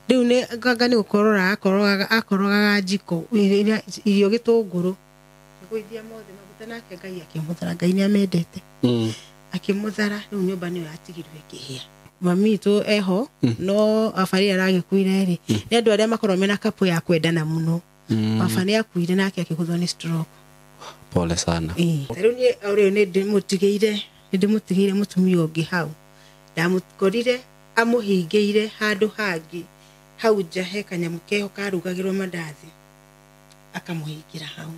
Rĩu nĩ nganga nĩ gũkorora akorogaga njiko irio gĩtũngũrũ gũithia mothe maguta nake Ngai akĩmũthara. Ngai nĩ amendete. Akĩmũthara rĩu nyũmba nĩyo yatigirwo ĩkĩhĩa. Mami witũ eho no baba rĩrĩa aragĩkuire rĩ nĩ andũ arĩa makoragwo mena kapu ya kwendana mũno. Baba nĩ akuire nake akĩgũthwo nĩ stroke. Pole sana. Rĩu niĩ o rĩu nĩ ndĩmũtigĩire mũtumia ũngĩ hau. Ndamũkorire amũhingĩire handũ hangĩ hau nja he kanyamũ keho karugagĩrwo mandathi akamũhingĩra hau.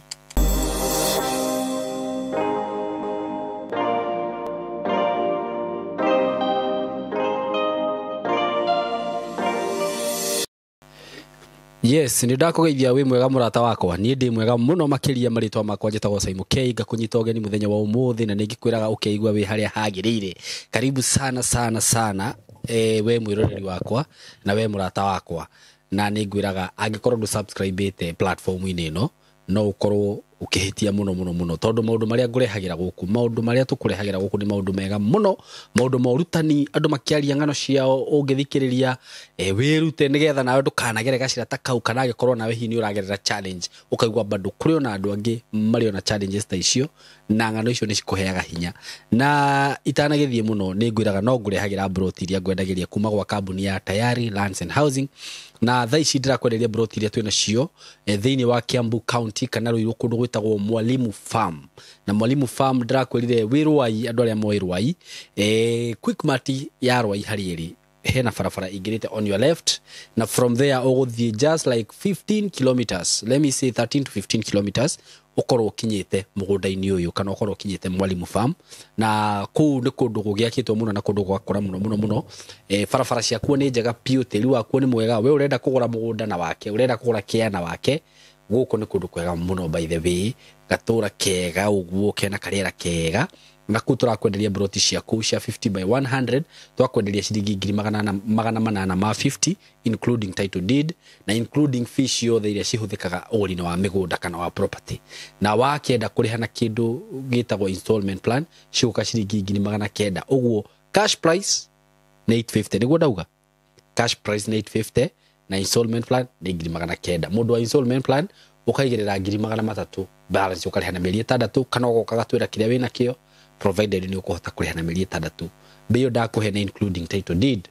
Yes, nĩ ndakũgeithia wĩ mwega mũrata wakwa. Niĩ ndĩ mwega mũno makĩria marĩtwa makwa njĩtagwo Simon K, ngakũnyita ũgeni mũthenya wa ũmũthĩ na nĩngĩkwĩraga ũkeigua wĩ harĩa hagĩrĩire. Karibu sana sana sana we mwĩroreri wakwa na we mũrata wakwa. Na nĩngwĩraga angĩkorwo ndũ subscribe-ĩte platform-inĩ ĩno no ũkorwo ũkĩhĩtia mũno mũno mũno, tondũ maũndũ marĩa ngũrehagĩra gũkũ, maũndũ marĩa tũkũrehagĩra gũkũ nĩ maũndũ mega mũno, maũndũ ma ũrutani, andũ makĩaria ng'ano ciao ũngĩthikĩrĩria wĩrute nĩgetha nawe ndũkanagere gacĩra ta kau, kana angĩkorwo nawe hihi nĩ ũragerera challenge ũkaigua bado kũrĩ ona andũ angĩ marĩ ona challenges ta icio, na ng'ano icio nĩ cikũheaga hinya. Na itanagĩthiĩ mũno nĩ ngwĩraga no ngũrehagĩra broti iria ngwendagĩria kuma gwa kambuni ya Tayari Lands and Housing, na thaa ici ndĩrakwenderia broti iria twĩna cio thĩinĩ wa Kiambu County kana Ruiru kũndũ gwĩtagwo Mwalimu Farm. Na Mwalimu Farm ndĩrakwĩrire wĩ Rwai, andũ arĩa moĩ Rwai, Quickmart ya Rwai harĩa ĩrĩ hena barabara ingĩrĩte on your left, na from there ũgũthiĩ just like 15 kilometers, let me say 13 to 15 kilometers ũkorwo ũkinyĩte mũgũnda-inĩ ũyũ kana ũkorwo ũkinyĩte Mwalimu Farm. Na kũu nĩ kũndũ gũgĩakĩtwo mũno na kũndũ gwakũra mũno mũno mũno. Barabara ciakuo nĩ njega biũ, tĩri wakuo nĩ mwega, we ũrenda kũgũra mũgũnda na wake, ũrenda kũgũra kĩa na wake, gũkũ nĩ kũndũ kwega mũno by the way, gatũra kega ũguo kena karĩera kega. Na kũu tũrakwenderia broti ciaku cia 50 by 100, twakwenderia ciringi ngiri magana manana ma 50 including title deed na including fees ciothe iria cihũthĩkaga ũgũri-inĩ wa mĩgũnda kana wa property. Na wakĩenda kũrĩha na kĩndũ gĩtagwo installment plan cigũka ciringi ngiri magana kenda, ũguo cash price nĩ 850, nĩguo ndauga cash price nĩ 850 na installment plan nĩ ngiri magana kenda. Mũndũ wa installment plan ũkaigĩrĩra ngiri magana matatũ balance ũkarĩha na mĩeri ĩtandatũ, kana ũgoka gatwĩra kĩrĩa wĩna kĩo provided nĩ ũkũhota kũrĩha na mĩeri ĩtandatũ. Mbei ĩyo ndakũhe nĩ including title deed.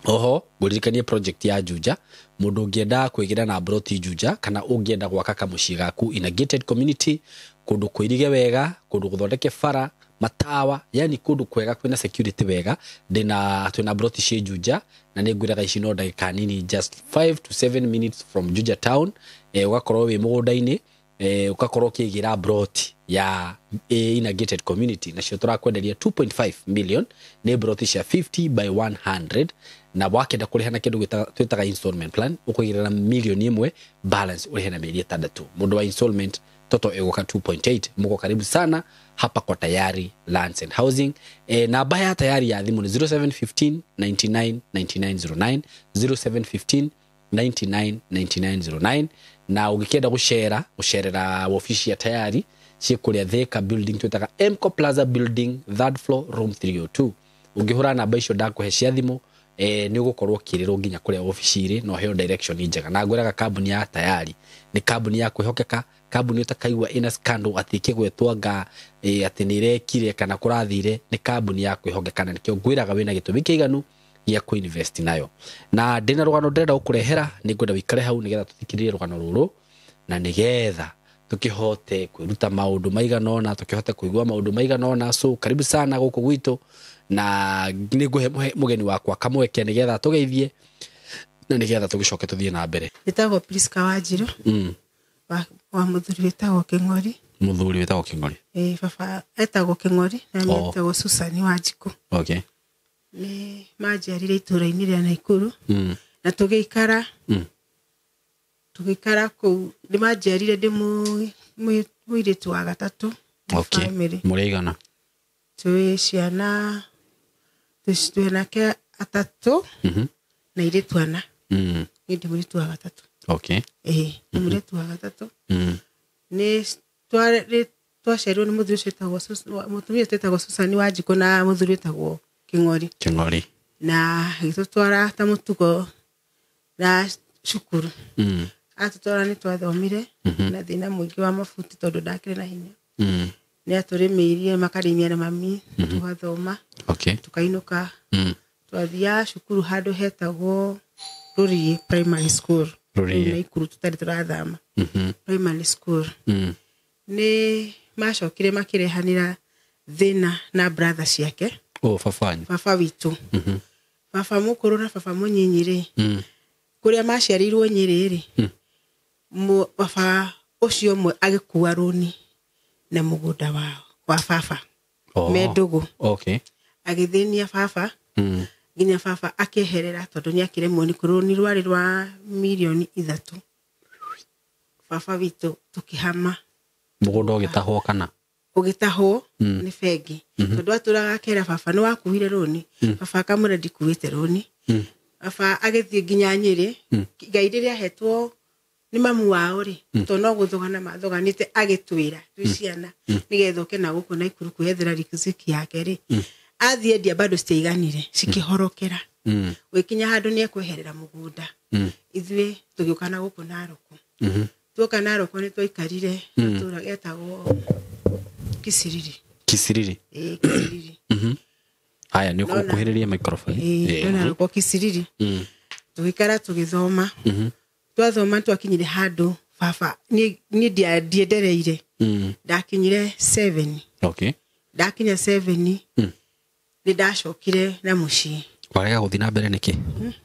Oho ngũririkanie project ya Juja, mũndũ ũngĩenda kwĩgĩra na broti Juja kana ũngĩenda gwaka kamũciĩ gaku in a gated community, kũndũ kũirige wega, kũndũ gũthondeke bara, matawa, yani kũndũ kwega kwĩna security wega, twĩna broti ciĩ Juja na nĩ ngwĩraga ici no ndagĩka nini, just 5 to 7 minutes from Juja town, ũgakorwo wĩ mũgũnda-inĩ, ũgakorwo ũkĩgĩra broti ya in a gated community, nacio tũrakwenderia 2.5 million, nĩ broti cia 50 by 100, na wakĩenda kũrĩha na kĩndũ twĩtaga installment plan ũkũigĩrĩra milioni ĩmwe balance ũrĩhe na mĩeri ĩtandatũ. Mũndũ wa installment toto ĩgũka 2.8. Muko karibu sana hapa kwa Tayari Lands and Housing. Namba ya Tayari ya thimũ nĩ 0715 99 99 09, 0715 99 99 09. Na ũngĩkĩenda gũcerera wabici ya Tayari ciĩ kũrĩa Thika building twĩtaga Emco Plaza building 3rd floor room 302. Ũngĩhũra namba icio ndakũhe cia thimũ, nĩ ũgũkorwo ũkĩrĩrwo nginya kũrĩa wabici irĩ na ũheo direction njega. Na ngwĩraga kambuni ya Tayari nĩ kambuni ya kwĩhokeka, kambuni ũtakaigua ĩna scandal atĩ ĩkĩgwetwo anga atĩ nĩ ĩrekire kana kũrathire, nĩ kambuni ya kwĩhokeka, na nĩkĩo ngwĩraga wĩna gĩtũmi kĩiganu gĩa kũinvest nayo. Na ndĩna rũgano ndĩrenda gũkũrehera, nĩ ngwenda wĩikare hau nĩgetha tũthikĩrĩrie rũgano rũrũ na nĩgetha tũkĩhote kwĩruta maũndũ maigana ũna, tũkĩhote kũigua maũndũ maigana ũna. So karibu sana gũkũ gwitũ, na nĩ ngũhe mũgeni wakwa kamweke nĩgetha tũgeithie na nĩgetha tũgĩcoke tũthiĩ na mbere. Njĩtagwo Priska Wanjiru. Wa mũthuri wĩtagwo Kĩng'ori. Mũthuri wĩtagwo Kĩng'ori. Baba etagwo Kĩng'ori na niĩ etagwo Susan Wanjikũ. Nĩ manjiarire itũũra-inĩ rĩa Naikuru. Na tũgĩikara. Tũgĩikara kũu, nĩ manjiarire ndĩ mũirĩtu wa gatatũ. Family. Mũrĩ aigana? Twĩ ciana, twĩ anake atatũ na airĩtu ana. Niĩ ndĩ mũirĩtu wa gatatũ. Ndĩ mũirĩtu wa gatatũ. Nĩ twaciarirwo nĩ mũthuri ũcio wĩtagwo mũtumia ũcio wĩtagwo Susan Wanjikũ na mũthuri wĩtagwo Kĩng'ori. Kĩng'ori. Na agĩtũtwara ta mũtugo Na cukuru. Atũtwara nĩ twathomire na thĩna mũingĩ wa mabuti tondũ ndakĩrĩ na hinya. Nĩ atũrĩmĩirie makarĩmia na mami tũgathoma. Okay. Tukainũka. Twathiaga cukuru handũ hetagwo Rũriĩ Primary School. Rũriĩ. Naikuru tũtarĩ tũrathama. Primary school. Nĩ macokire makĩrehanĩra thĩna na brother ciake. Oh, baba wanyu. Baba witũ. Baba mũkũrũ na baba mũnyinyi rĩ. Kũrĩa maciarĩirwo Nyĩrĩ rĩ. Baba ũcio ũmwe agĩkua rũni na mũgũnda wao wa baba. Oh. Me ndũgũ. Okay. Agĩthĩnia baba. Nginya baba akĩeherera tondũ nĩ akĩremwo nĩ rũni rwarĩ rwa mirioni 3. Baba witũ tũkĩhama. Mũgũnda ũgĩtahwo kana? Ũgĩtahwo nĩ bengi. Tondũ atũraga akera baba nĩ wakuire rũni. Baba akamwĩra ndikuĩte rũni. Baba agĩthiĩ nginya Nyĩrĩ. Ngai rĩrĩa ahetwo nĩ mamu wao rĩ, tondũ no gũthogana mathoganĩte agĩtwĩra twĩ ciana nĩgetha oke na gũkũ Naikuru kwĩyethera riziki yake rĩ. Athiĩ endia bado citiaiganire, cikĩhorokera. Gwĩkinya handũ nĩ ekweherera mũgũnda. Ithuĩ tũgĩũka na gũkũ Narok. Tuoka Narok nĩ twaikarire gatũra getagwo Kisiriri. Kisiriri. Ĩĩ, Kisiriri. Haya, nĩ ũkũhĩrĩria microphone. Ĩĩ, Narok Kisiriri. Tũgĩikara tũgĩthoma. Twathoma twakinyire handũ baba niĩ ndiendereire. Ndakinyire 7. Okay. Ndakinya 7. Nĩ ndacokire na mũciĩ. Warega gũthiĩ na mbere nĩkĩ?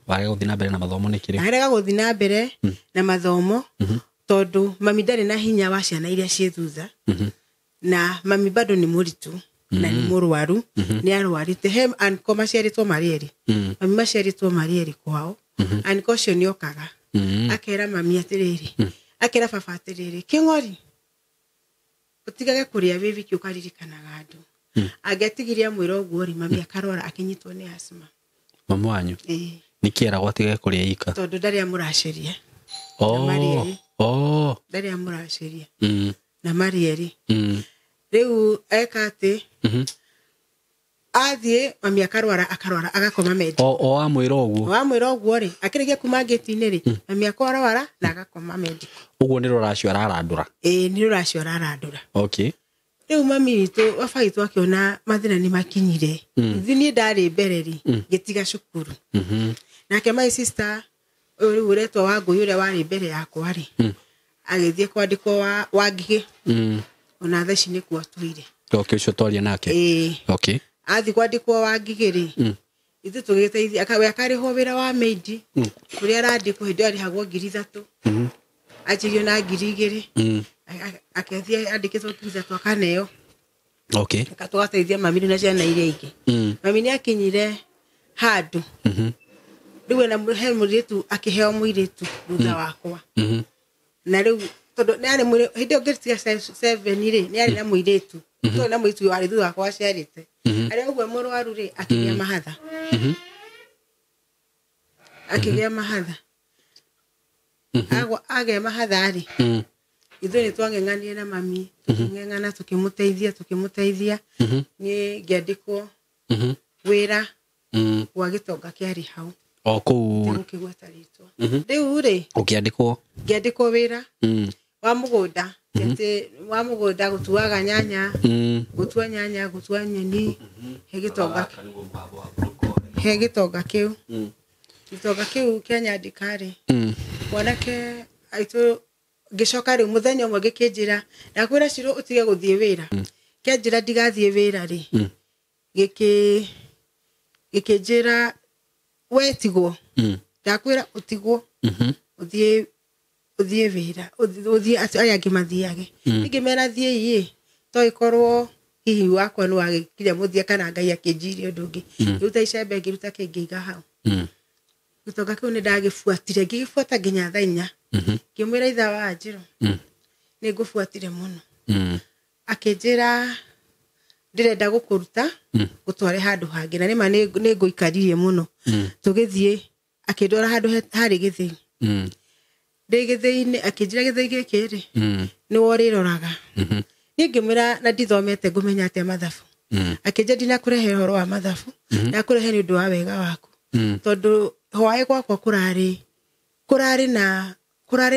Warega gũthiĩ na mbere na mathomo nĩkĩ rĩu? Ndarega gũthiĩ na mbere na mathomo tondũ mami ndarĩ na hinya wa ciana iria ciĩ thutha. Na mami bado nĩ mũritũ na nĩ mũrwaru, nĩ arwarĩte. He anko maciarĩtwo marĩ erĩ. Mami maciarĩtwo marĩ erĩ kwao. Anko ũcio nĩ okaga. Akera mami atĩrĩrĩ, akera baba atĩrĩrĩ, kĩng'ori ũtigage kũrĩa wĩ wiki ũkaririkanaga andũ. Angĩatigirie amwĩra ũguo rĩ, mami akarwara akĩnyitwo nĩ asthma. Mamu wanyu? Ĩĩ. Nĩkĩ eragwo atigage kũrĩa ika? Tondũ ndarĩ amũracĩria. Oh. Ndarĩ amũracĩria. Na marĩ erĩ. Rĩu eka atĩ, athiĩ mami akarwara akarwara agakoma mendi. O amwĩra ũguo. O amwĩra ũguo rĩ, akĩrĩkia kuma ngĩti-inĩ rĩ, mami akarwara na agakoma mendi. Ũguo nĩ rũracio ararandũra. Ĩĩ, nĩ rũracio ararandũra. Okay. Rĩu mami witũ, baba witũ akĩona mathĩna nĩ makinyire. Ithuĩ niĩ ndarĩ mbere rĩ, ngĩtiga cukuru. Nake my sister, ũyũ rĩu ũretwo Wangũi ũrĩa warĩ mbere yakwa rĩ, agĩthiĩ kwandĩkwo Wangigĩ. Ona thaa ici nĩkuo atũire. Okay, ũcio twaria nake. Ĩĩ. Okay. Athiĩ kwandĩkwo Wangigĩ rĩ, ithuĩ tũgĩteithia, we akarĩhwo wĩra wa maid, kũrĩa arandĩkwo hĩndĩ ĩyo arĩhagwo 3,000. Anjirio na 2,000. Akĩthiĩ andĩkĩtwo 3,000 akaneo. Okay. Tũgateithia mami na ciana iria ingĩ. Mami nĩ akinyire handũ. Rĩu ena he mũirĩtu akĩheo mũirĩtu thutha wakwa. Na rĩu tondũ nĩ arĩ hĩndĩ ĩyo ngĩtiga 7 rĩ, nĩ arĩ na mũirĩtu. Tondũ na mũirĩtu warĩ thutha wakwa aciarĩte. Arĩ ũguo mũrwaru rĩ, akĩgĩa mahatha. Akĩgĩa mahatha. Agĩa mahatha rĩ, ithuĩ nĩ twang'eng'anire na mami, tũkĩng'eng'ana, tũkĩmũteithia. Niĩ ngĩandĩkwo wĩra gwa gĩtonga kĩarĩ hau. O kũu. Gũkĩgweta rĩtwa. Rĩu rĩ, Ũkĩandĩkwo? Ngĩandĩkwo wĩra wa mũgũnda. Atĩ wa mũgũnda gũtuaga nyanya, gũtua nyanya, gũtua nyeni, he gĩtonga. He gĩtonga kĩu. Gĩtonga kĩu kĩanyandĩka rĩ, mwanake aitũ ngĩcoka rĩu mũthenya ũmwe gĩkĩnjĩra, ndakwĩra Shiro ũtige gũthiĩ wĩra. Kĩanjĩra ndigathiĩ wĩra rĩ, gĩkĩnjĩra we tigwo. Ndakwĩra ũtigwo. Ũthiĩ wĩra, ũthiĩ atĩ aya angĩ mathiage. Ningĩ thiĩi ĩ, to ĩkorwo hihi wakwa nĩ wagĩkinya mũthia kana Ngai akĩnjirie ũndũ ũngĩ. Ngĩruta icembe, ngĩruta kĩ, ngĩiga hau. Gĩtonga kĩu nĩ ndagĩbuatire, ngĩgĩbuata nginya thaa 4. Ngĩmwĩra itha wa Njĩrũ, nĩ ngũbuatire mũno. Akĩnjĩra ndĩrenda gũkũruta, gũtware handũ hangĩ, na nĩma nĩ ngũikaririe mũno. Tũgĩthiĩ, akĩndwara handũ harĩ gĩthĩi. Ndĩ gĩthĩi-inĩ, akĩnjĩra gĩthĩi gĩkĩ rĩ, nĩwe ũrĩroraga. Niĩ ngĩmwĩra na ndithomete ngũmenya atĩa mathabu. Akĩnjĩra ndinakũrehe ũhoro wa mathabu, ndakũrehe nĩ ũndũ wa wega waku. Tondũ hwaĩ gwakwa kũrarĩ Kũrarĩ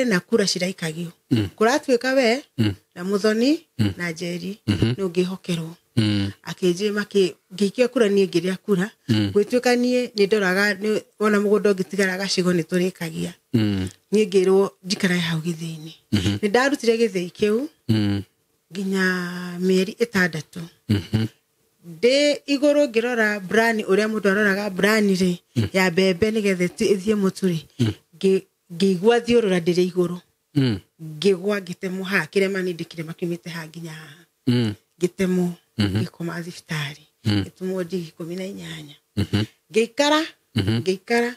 na kura ciraikagio. Kũratuĩka we na Muthoni na Njeri nĩ ũngĩhokerwo. Akĩnjĩ ngĩikia kura niĩ ngĩrĩa kura. Gwĩtuĩka niĩ nĩ ndoraga wona mũgũnda ũngĩtigara gacigo nĩ tũrĩkagia. Niĩ ngĩrwo njikarae hau gĩthĩi-inĩ. Nĩ ndarutire gĩthĩi kĩu nginya mĩeri 6. Ndĩ igũrũ ngĩrora brani ũrĩa mũndũ aroraga brani rĩ ya mbembe nĩgetha ĩthiĩ mũtu rĩ, ngĩigua thiũrũra ndĩrĩ igũrũ. Ngĩgwa ngĩtemwo haha kĩrema nĩ ndĩkĩrema kiumĩte haha nginya haha. Ngĩtemwo ngĩkoma thibitarĩ. Ngĩtũmwo ndigi 18. Ngĩikara ngĩikara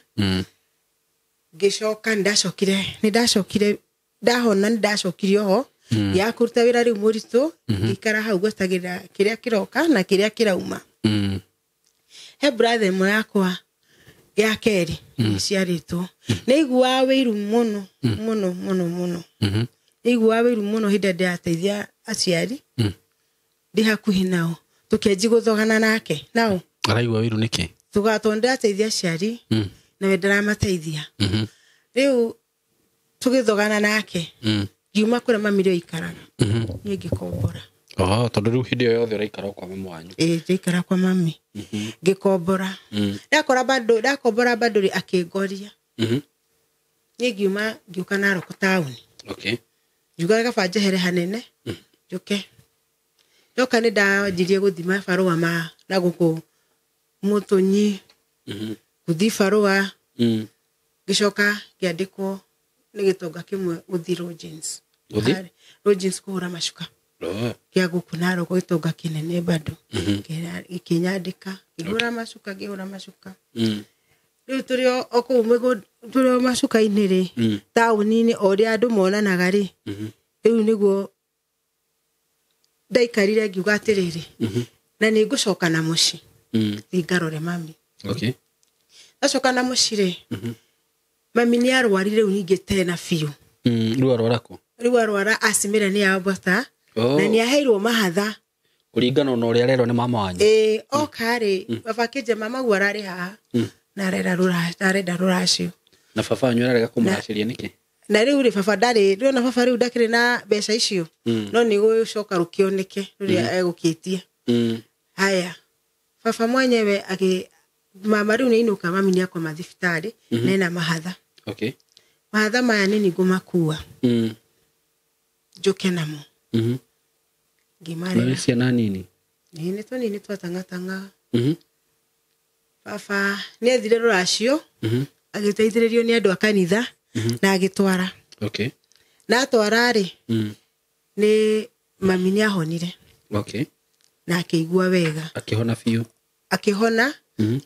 ngĩcoka nĩ ndahona nĩ ndacokire oho ya kũruta wĩra rĩu mũritũ. Ngĩikara hau gwetagĩrĩra kĩrĩa kĩroka na kĩrĩa kĩrauma. He brother ĩmwe yakwa ya kerĩ iciarĩtwo nĩ aiguaga wĩiru mũno mũno mũno mũno. Nĩ aiguaga wĩiru mũno hĩndĩ ĩrĩa ndĩrateithia aciari ndĩ hakuhĩ nao tũkĩanji gũthogana nake nao. Araigua wĩiru nĩkĩ? Tũgatwo ndĩrateithia aciari nawe ndĩramateithia. Rĩu tũgĩthogana nake ngiuma kũrĩa mami rĩo aikaraga niĩ ngĩkombora. Tondũ rĩu hĩndĩ ĩyo yothe ũraikara kwa mami wanyu. Ĩĩ ndaikara kwa mami. Ngĩkombora. Ndakombora bado rĩ akĩngoria. Niĩ ngiuma ngĩũka Narok taũni. Okay. Ngiuga kaba njehere hanene njũke. Ndoka nĩ ndanjirie gũthima barũa ma na gũkũ Mũtũnyi. Gũthiĩ barũa. Ngĩcoka ngĩandĩkwo nĩ gĩtonga kĩmwe gũthiĩ Lodgings. Gũthiĩ? Lodgings kũhũra macuka. Kĩa gũkũ Narok gĩtonga kĩnene bado. Gĩkĩnyandĩka ngĩhũra macuka ngĩhũra macuka. Rĩu tũrĩ o kũu tũrĩ o macuka-inĩ rĩ taũni-inĩ o ũrĩa andũ monanaga rĩ rĩu nĩguo ndaikarire ngiuga atĩrĩrĩ na nĩ ngũcoka na mũciĩ thiĩ ngarore mami. Okay. Ndacoka na mũciĩ rĩ mami nĩ arwarire rĩu ningĩ tena biũ. Rĩu arwara kũ? Rĩu arwara acimĩra nĩ ambata na nĩ aheirwo mahatha kũringana na ũrĩa arerwo nĩ mama wanyu. Ĩĩ oka rĩ baba akĩnjĩra mama guo ararĩ haha na arenda rũracio. Na baba wanyu ararega kũmũracĩria nĩkĩ? Na rĩu rĩ baba ndarĩ rĩu na baba rĩu ndakĩrĩ na mbeca icio no nĩ gũcoka rũkĩoneke rũrĩa egũkĩtie. Haya baba mwenyewe mama rĩu nĩ ainũka mami nĩ akoma thibitarĩ nena mahatha. Okay. Mahatha maya nĩ ngũmakua njũke namo. Ngĩmarera. Nĩ ciana nini? Nĩ tũnini twatangatanga. Baba nĩ ethire rũracio agĩteithĩrĩrio nĩ andũ a kanitha na agĩtwara. Okay. Na atwara rĩ nĩ mami nĩ ahonire. Okay. Na akĩigua wega. Akĩhona biũ. Akĩhona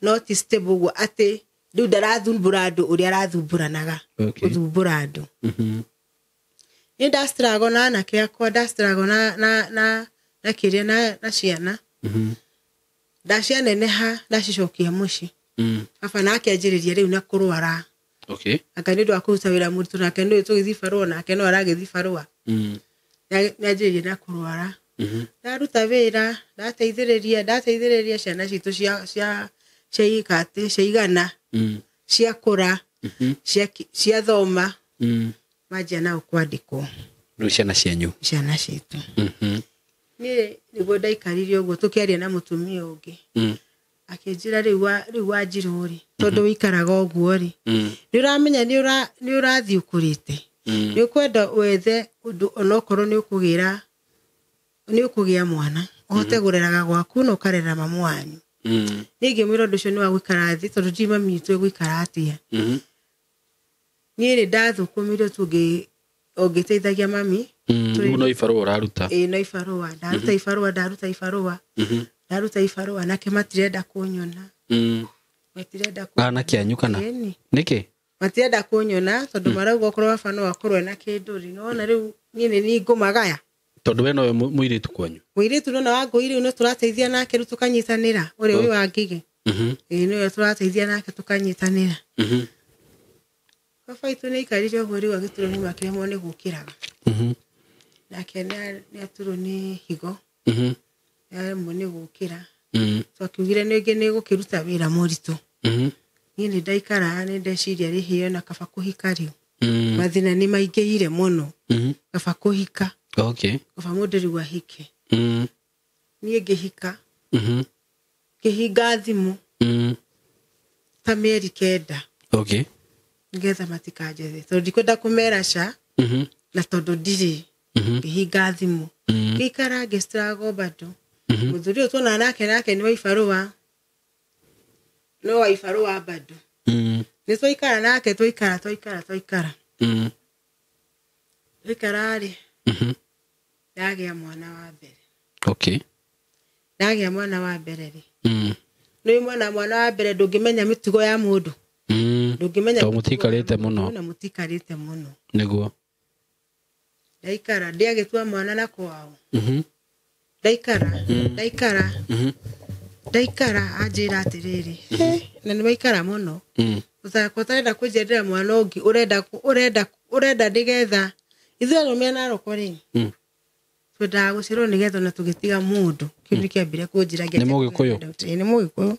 no ti stable ũguo atĩ rĩu ndarathumbũra andũ ũrĩa arathumbũranaga. Gũthumbũra andũ. Nĩ ndastruggle na anake akwa, ndastruggle na kĩrĩa na ciana. Ndacianeneha ndacicokia mũciĩ. Baba nake anjĩrĩria rĩu na kũrwara. Okay. Anga nĩ ũndũ wa kũruta wĩra mũritũ nake nĩ tũgĩthiĩ barũa nake no aragĩthiĩ barũa. Nĩ anjĩrĩria na kũrwara. Ndaruta wĩra, ndateithĩrĩria ciana citũ cia ikatĩ, cia igana, ciakũra, ciathoma, manjia nao kwandĩkwo. Rĩu ciana cianyu? Ciana citũ. Niĩ nĩguo ndaikarire ũguo tũkĩaria na mũtumia ũngĩ. Akĩnjĩra rĩu Wanjirũ rĩ, tondũ wĩikaraga ũguo rĩ, nĩ ũramenya nĩ ũrathiĩ ũkũrĩte. Nĩ ũkwenda wethe ũndũ onokorwo nĩ ũkũgĩa mwana, ũhote gũreraga gwaku na ũkarera mamu wanyu. Niĩ ngĩmwĩra ũndũ ũcio nĩ wa gũikara thĩ tondũ ndiũĩ mami witũ egũikara atĩa. Niĩ rĩ ndathũkũmire tu ũngĩteithagia mami. Rĩu no ibarũa ũraruta? Ĩĩ no ibarũa. Ndaruta ibarũa, ndaruta ibarũa. Ndaruta ibarũa nake matirenda kũnyona. Matirenda kũnyona. Anake anyu kana? Ĩni. Nĩkĩ? Matirenda kũnyona tondũ marauga okorwo baba no akorwo ena kĩndũ rĩ, nĩwona rĩu niĩ nĩ niĩ ngũmagaya. Tondũ we nowe mũirĩtu kwanyu? Mũirĩtu nĩwona wa Ngũi rĩu no tũrateithia nake rĩu tũkanyitanĩra, ũrĩa wĩ wa Ngigĩ. Ĩĩ nĩwe tũrateithia nake tũkanyitanĩra. Baba witũ nĩ aikarire ũguo rĩu agĩturwo nĩ makĩremwo nĩ gũkĩraga. Nake nĩ aturwo nĩ higo. Nĩ aremwo nĩ gũkĩra. Twakiugire nĩngĩ nĩ gũkĩruta wĩra mũritũ. Niĩ nĩ ndaikara nĩ ndeciria rĩhĩo na kaba kũhika rĩu. Mathĩna nĩ maingĩhire mũno. Kaba kũhika. Okay. Kaba mũndũ rĩu ahike. Niĩ ngĩhika. Ngĩhinga thimũ. Ta mĩeri 9. Okay. Nĩgetha matikanjethe. Tondũ ndikwenda kũmera ca. Na tondũ ndirĩ. Ngĩhinga thimũ. Ngĩikara ngĩ-struggle bado. Mũthuri ũyũ tuonana nake nĩ wa ibarũa. No wa ibarũa bado. Nĩ twaikara nake twaikara. Twaikara rĩ. Ndagĩa mwana wa mbere. Okay. Ndagĩa mwana wa mbere rĩ. Nĩ mwana wa mbere ndũngĩmenya mĩtugo ya mũndũ. Ndũngĩmenya tondũ mũtikarĩte mũno. Na mũtikarĩte mũno. Nĩguo. Ndaikara ndiagĩtua mwana na kwao. Ndaikara. Ndaikara anjĩra atĩrĩrĩ. Na nĩ waikara mũno. Ũtarenda kũnjendera mwana ũngĩ ũrenda nĩgetha ithuĩ arũme a Narok rĩ. Twendaga gũcerwo nĩgetha ona tũgĩtiga mũndũ. Kĩu nĩ kĩambire kũnjĩra Nĩ Mũgĩkũyũ? Nĩ Mũgĩkũyũ.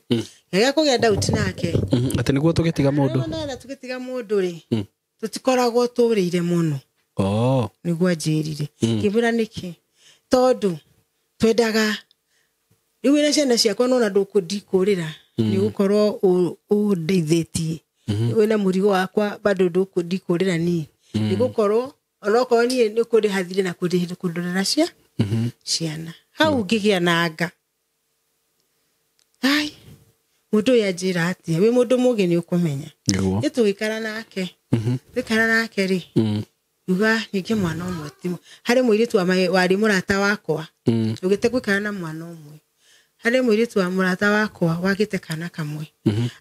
Ngĩaga kũgĩa doubt nake. Atĩ nĩguo tũgĩtiga mũndũ? Nĩgetha tũgĩtiga mũndũ rĩ. Tũtikoragwo tũrĩire mũno. Oh. Nĩguo anjĩrire. Ngĩmwĩra nĩkĩ? Tondũ twendaga rĩu wĩna ciana ciakwa nona ndikũrĩra. Nĩ gũkorwo ũndeithĩtie. Wĩna mũrigo wakwa bado ndikũrĩra niĩ. Nĩ gũkorwo onokorwo niĩ nĩ kũrĩha thirĩ na kũndorera ciana. Hau ngĩgĩa na anga. Ai, mũndũ ũyũ anjĩra atĩa? Wĩ mũndũ mũgĩ nĩ ũkũmenya. Nĩguo. Nĩ tũgĩikara nake. Tũikara nake rĩ. Uga ningĩ mwana ũmwe ti harĩ mũirĩtu warĩ mũrata wakwa. Ũgĩte gũikara na mwana ũmwe. Harĩ mũirĩtu wa mũrata wakwa wagĩte kana kamwe.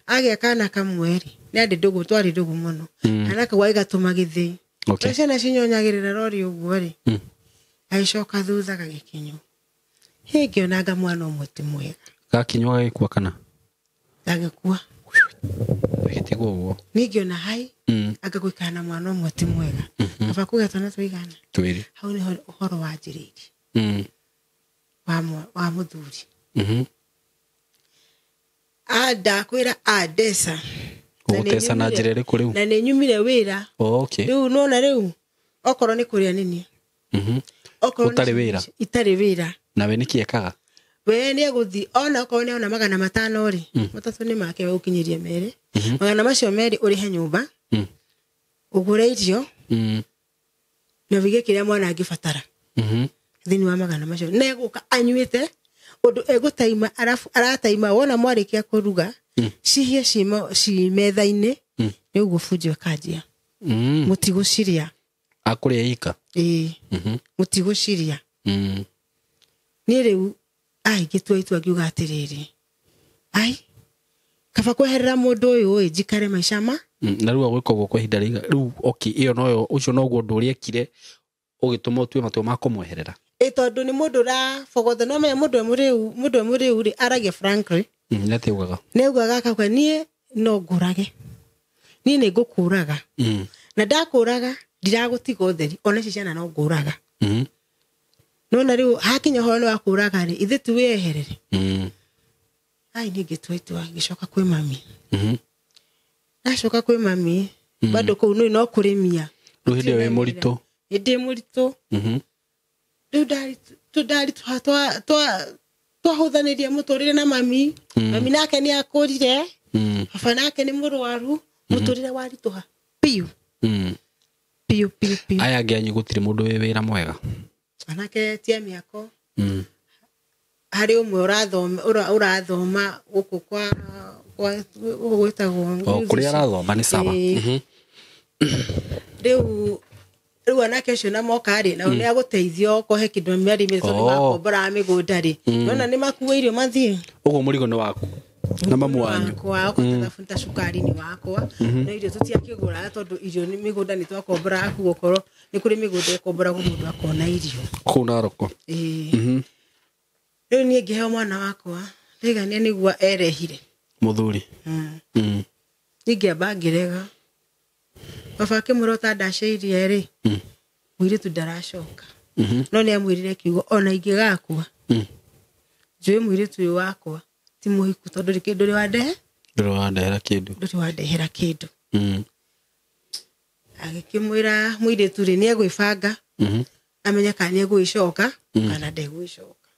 Agĩa kana kamwe rĩ, nĩ arĩ ndũgũ, twarĩ ndũgũ mũno. Kana kau agĩgatũma gĩthĩi. Okay. Ciana cinyonyagĩrĩra rori ũguo rĩ. Agĩcoka thutha gagĩkinywo. Hĩ, ngĩonanga mwana ũmwe ti mwega. Gakinywo gagĩkua kana? Gagĩkua. Gagĩtigwo ũguo. Niĩ ngĩona hai, anga gũikara na mwana ũmwe ti mwega. Kaba kũgĩa twana tũigana? Twĩrĩ. Hau nĩho ũhoro wanjĩrĩirie. Wa mũthuri. Ndakwĩra andeca. Ũgũteca na njĩra ĩrĩkũ rĩu? Na nĩ nyumire wĩra. Okay. Rĩu nona rĩu okorwo nĩ kũrĩa nĩ niĩ. Okorwo Ũtarĩ wĩra? Itarĩ wĩra. Nawe nĩkĩ ekaga? We nĩ egũthiĩ ona okorwo nĩ ona 500 rĩ, 3 nĩ make we ũkinyĩrie 2. 200 macio 2 ũrĩhe nyũmba. Ũgũre irio. Na wĩige kĩrĩa mwana angĩbatara. Thĩinĩ wa 100 macio. Na egũka anyuĩte ũndũ egũtaima arafu arataima wona mwarĩkia kũruga. Cihie ci metha-inĩ. Nĩ ũguo bunjo ĩkanjia. Mũtigũciria. Akũrĩa ika? Ĩĩ. Mũtigũciria. Niĩ rĩu ai ngĩtua itua ngiuga atĩrĩrĩ. Ai kaba kweherera mũndũ ũyũ ĩ njikare maica ma. Na rĩu agwĩka ũguo kwa ihinda rĩiga rĩu okay ĩyo noyo ũcio noguo ũndũ ũrĩa ekire ũgĩtũma ũtue matua ma kũmweherera. Ĩ tondũ nĩ mũndũ ũrabogotha no menya mũndũ mũrĩu rĩ aragia frankly. Nĩ atĩa augaga? Nĩ augaga akauga niĩ no ngũrage. Niĩ nĩ ngũkũraga. Na ndakũraga ndiragũtiga ũtheri ona ici ciana no ngũraga. Nona rĩu hakinya ũhoro nĩ wa kũraga rĩ ithuĩ tu wĩeherere. Ai niĩ ngĩtua itua ngĩcoka kwĩ mami. Ndacoka kwĩ mami bado kũu nĩ no kũrĩmia. Rĩu hĩndĩ ĩyo wĩ mũritũ? Nĩ ndĩ mũritũ. Rĩu twahũthanĩria mũtũrĩre na mami. Mami nake nĩ akũrire. Baba nake nĩ mũrwaru. Mũtũrĩre waritũha biũ. Biũ biũ biũ. Aya angĩ anyu gũtirĩ mũndũ wĩ wĩra mwega? Anake ti a mĩako. Harĩ ũmwe ũrathoma gũkũ kwa gwĩtagwo kũrĩa arathoma nĩ sawa. Rĩu anake acio na moka rĩ nao nĩ agũteithio kũhe kĩndũ mĩarĩ tondũ makomboraga mĩgũnda rĩ. Nona nĩ makuĩirio mathiĩ. Ũguo mũrigo nĩ waku na mamu wanyu. Wakwa okorwo ta cukari nĩ wakwa. No irio tũtiakĩgũraga tondũ irio nĩ mĩgũnda nĩ twakomboraga kũu okorwo nĩ kũrĩ mĩgũnda ĩkomboragwo mũndũ akona irio. Kũu Narok. Ĩĩ. Rĩu niĩ ngĩheo mwana wakwa ndaigania nĩguo erehire. Mũthuri. Niĩ ngĩamba ngĩrega. Baba akĩmwĩra ũtandacĩirie rĩ, mũirĩtu ndaracoka. No nĩ amwĩrire kiugo ona ingĩgakua. Njũĩ mũirĩtu ũyũ wakwa ti mũhiku tondũ ndũrĩ kĩndũ ũrĩ wandehe. Ndũrĩ wandehera kĩndũ. Ndũrĩ wandehera kĩndũ. Agĩkĩmwĩra mũirĩtu rĩ nĩ egwĩbanga amenye kana nĩ egwĩcoka kana ndegwĩcoka.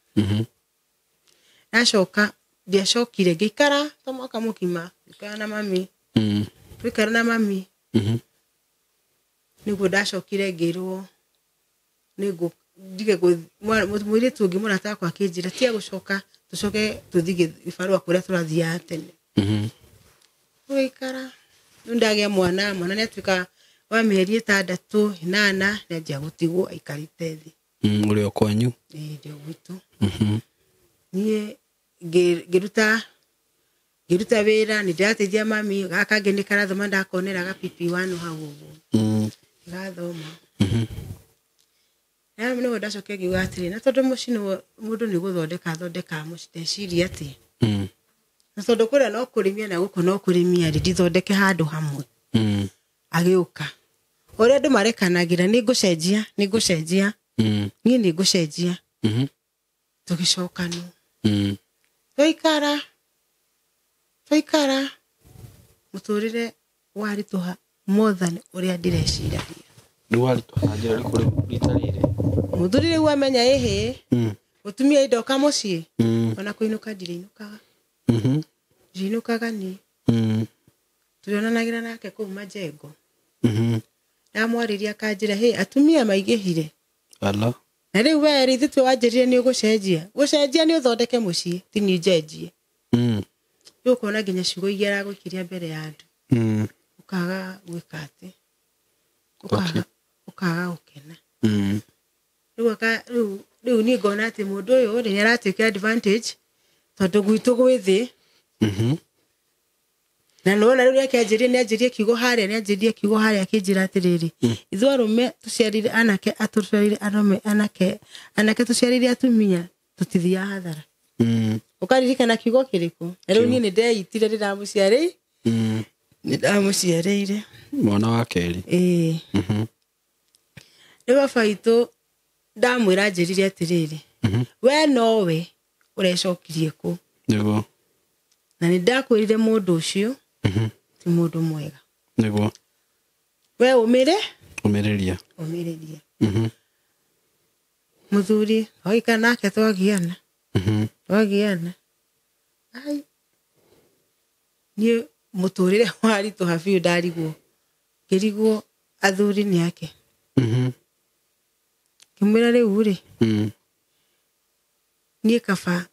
Ndacoka ndiacokire ngĩikara ta mwaka mũgima ngĩikara na mami. Twaikara na mami nĩguo ndacokire ngĩrwo ndige mũirĩtu ũngĩ mũrata wakwa akĩnjĩra tiga gũcoka tũcoke tũthiĩ gĩbarũa kũrĩa tũrathiaga tene. Tũgĩikara rĩu ndagĩa mwana, mwana nĩ atuĩka wa mĩeri 6 8 nĩanjia gũtigwo aikarĩte thĩ. Ũrĩ o kwanyu? Ĩĩ ndĩ o gwitũ. Niĩ ngĩruta wĩra nĩ ndĩrateithia mami, gaka kangĩ nĩ karathoma ndakonera ga PP1 hau ũguo. Gathoma. Na nĩguo ndacokire ngiuga atĩrĩ, na tondũ mũciĩ nĩguo mũndũ nĩ gũthondeka athondekaga mũciĩ, ndeciria atĩ na tondũ kũrĩa no kũrĩmia na gũkũ no kũrĩmia rĩ, ndithondeke handũ hamwe. Agĩũka ũrĩa andũ marekanagĩra nĩ ngũcenjia, nĩ ngũcenjia, niĩ nĩ ngũcenjia. Tũgĩcokanwo. Twaikara twaikara mũtũrĩre waritũha more than ũrĩa ndĩreciragia. Rĩu waritũha na njĩra ĩrĩkũ rĩu rita rĩrĩ? Mũthuri rĩu amenya ĩhĩ mũtumia indoka mũciĩ ona kũinũka ndirĩinũkaga. Ndirĩinũkaga niĩ. Tũrĩonanagĩra nake kũu Majengo. Ndamwarĩria akanjĩra hĩ atumia maingĩhire. Ala. Na rĩu we rĩ ithuĩ wanjĩrire nĩ ũgũcenjia. Gũcenjia nĩ ũthondeke mũciĩ ti niĩ njenjie. Rĩu ũkona nginya ciugo iria aragũikiria mbere ya andũ. Ũkaga gwĩka atĩ. Ũkaga gũkena. Rĩu rĩu niĩ ngona atĩ mũndũ ũyũ rĩ nĩ aratake advantage tondũ gwitũ gwĩ thĩ. Na nĩwona rĩu nĩakĩanjĩrire, nĩanjĩrire kiugo harĩa, nĩanjĩrire kiugo harĩa akĩnjĩra atĩrĩrĩ, ithuĩ arũme tũciarire anake, atũciarire arũme anake, anake tũciarire atumia tũtithiaga hathara. Ũkaririkana kiugo kĩrĩkũ? Na rĩu niĩ nĩndeitire ndĩramũciarĩire. Nĩndamũciarĩire. Mwana wa kerĩ. Ĩĩ. Rĩu baba witũ ndamwĩra anjĩrire atĩrĩrĩ, we nowe ũrecokirie kũ? Nĩguo. Na nĩndakwĩrire mũndũ ũcio ti mũndũ mwega. Nĩguo. We ũmĩre? Ũmĩrĩria. Ũmĩrĩria. Mũthuri twaikara nake twagiana. Twagiana. Ai. Niĩ mũtũrĩre waritũha biũ ndarigwo. Ngĩrigwo athuri nĩ ake. Ngĩmwĩra rĩu rĩ, niĩ kaba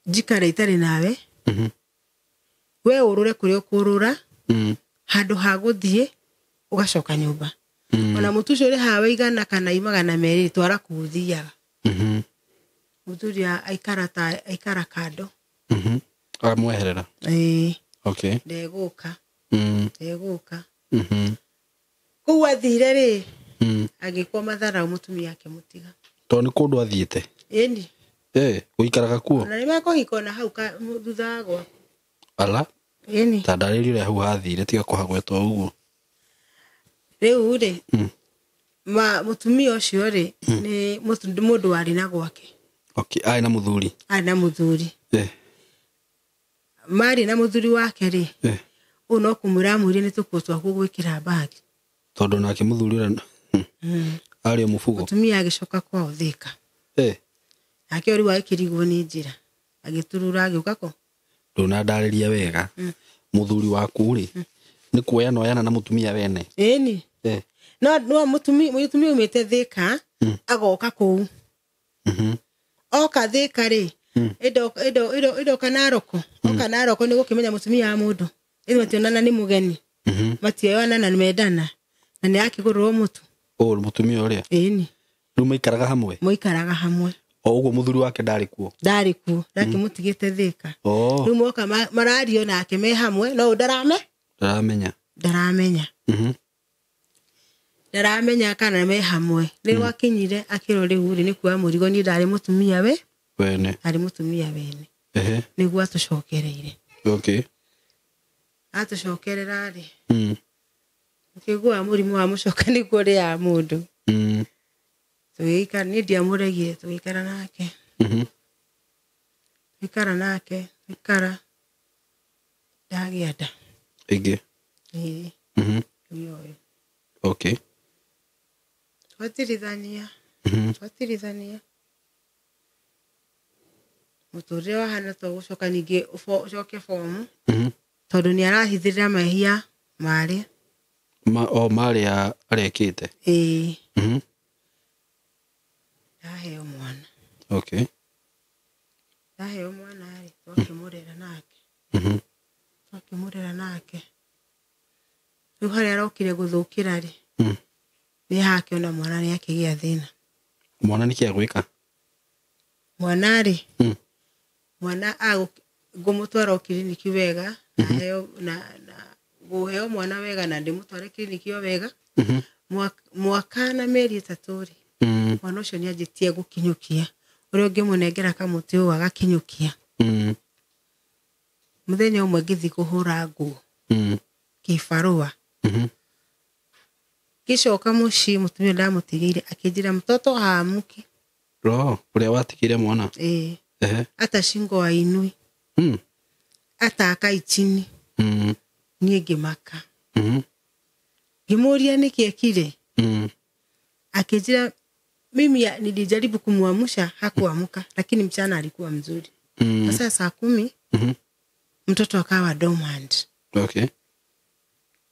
njikare itarĩ nawe. We ũrũre kũrĩa ũkũrũra, handũ ha gũthiĩ ũgacoka nyũmba. Ona mũtu ũcio ũrĩ haha wa 100 kana 200 twara kũu ũthiaga. Mũthuri aikara ta aikara kando. Amweherera. Ĩĩ. Okay. Ndegũka. Ndegũka. Kũu athire rĩ, agĩkwo matharau mũtumia akĩmũtiga. Tondũ nĩ kũndũ athiĩte? Ĩni. Gũikaraga kuo? Na nĩmekũhika ona hau thutha wa gwaku. Ala? Ĩni. Ta ndarĩria ũrĩa hau hathire tiga kũhagwetwo ũguo. Rĩu rĩ, mũtumia ũcio rĩ, nĩ mũndũ warĩ na gwake. Okay, arĩ na mũthuri. Arĩ na mũthuri. Marĩ na mũthuri wake rĩ, ũũ no kũmwĩra amwĩrire nĩ tũkuo twaku gwĩkĩra mbagi. Tondũ nake mũthuri ũrĩa arĩ o mũbugo. Mũtumia agĩcoka kwao Thĩka. Nake rĩu agĩkĩrigwo nĩ njĩra. Agĩturura agĩũka kũ? Ndũnandarĩria wega. Mũthuri waku rĩ, nĩ kuoyana oyana na mũtumia wene? Ĩni. No no mũtumia umĩte Thĩka agoka kũu. Oka Thĩka rĩ, ĩndoka Naroko. Oka Naroko nĩ gũkĩmenya mũtumia wa mũndũ. Ĩndĩ mationana nĩ mũgeni. Matioyana na mendana. Na nĩ akĩgũrĩrwo mũtu. Ũ mũtumia ũrĩa? Ĩni. Rĩu maikaraga hamwe? Maikaraga hamwe. O ũguo mũthuri wake ndarĩ kuo? Ndarĩ kuo, ndakĩmũtigĩte Thĩka. Rĩu moka marario nake me hamwe, no ndarame? Ndaramenya. Ndaramenya. Ndaramenya kana me hamwe. Rĩu akinyire akĩrwo rĩu rĩ nĩ kuoya mũrigo, niĩ ndarĩ mũtumia we? Wene. Arĩ mũtumia wene. Nĩguo atũcokereire. Okay. Atũcokerera rĩ. Ũkĩigua mũrimũ wa mũcoka nĩguo ũrĩaga mũndũ. Tũgĩikara, niĩ ndiamũregire, tũgĩikara nake. Tũgĩikara nake, tũgĩikara. Ndagĩa nda. Ĩngĩ. Ĩĩ. Mhm. Ũyũ. Okay. Twatirithania. Mhm. Twatirithania. Mũtũrĩre wahana to gũcoka ningĩ ũcoke bomu. Mhm. Tondũ nĩ arahithĩrĩra mehia marĩa. O marĩa arekĩte. Ĩĩ. Mhm. Ndaheo mwana. Okay. Ndaheo mwana rĩ, twakĩmũrera nake. Mhm. Twakĩmũrera nake. Rĩu harĩa arokire gũthũkĩra rĩ, Mm. nĩ hakĩona mwana nĩ akĩgĩa thĩna. Mwana nĩkĩ agwĩka? Mwana rĩ, Mm. mwana ngũmũtwara o kiriniki wega, na heo na ngũheo mwana wega na ndĩmũtware kiriniki o wega. Mhm. Mwaka na mĩeri 3 rĩ, Mm. mwana ũcio nĩ anjĩtie gũkinyũkia. Ũrĩa ũngĩmũnengera kamũtĩ ũũ agakinyũkia. Mm. Mũthenya ũmwe ngĩthiĩ kũhũra nguo Mm. kĩbarũa. Mhm. Ngĩcoka mũciĩ mũtumia ndamũtigĩire akĩnjĩra mtoto haamuki. Ro, ũrĩa watigire mwana? Ĩĩ. Ehe. Ata shingo hainui. Mm. Ata akai chini. Mm. Niĩ ngĩmaka. Mhm. Ngĩmũria nĩkĩ ekire. Mm. Akĩnjĩra mimi nilijaribu kumuamsha hakuamka, lakini mchana alikuwa mzuri. Mm. Sasa saa 10 Mhm. mtoto akawa dormant. Okay.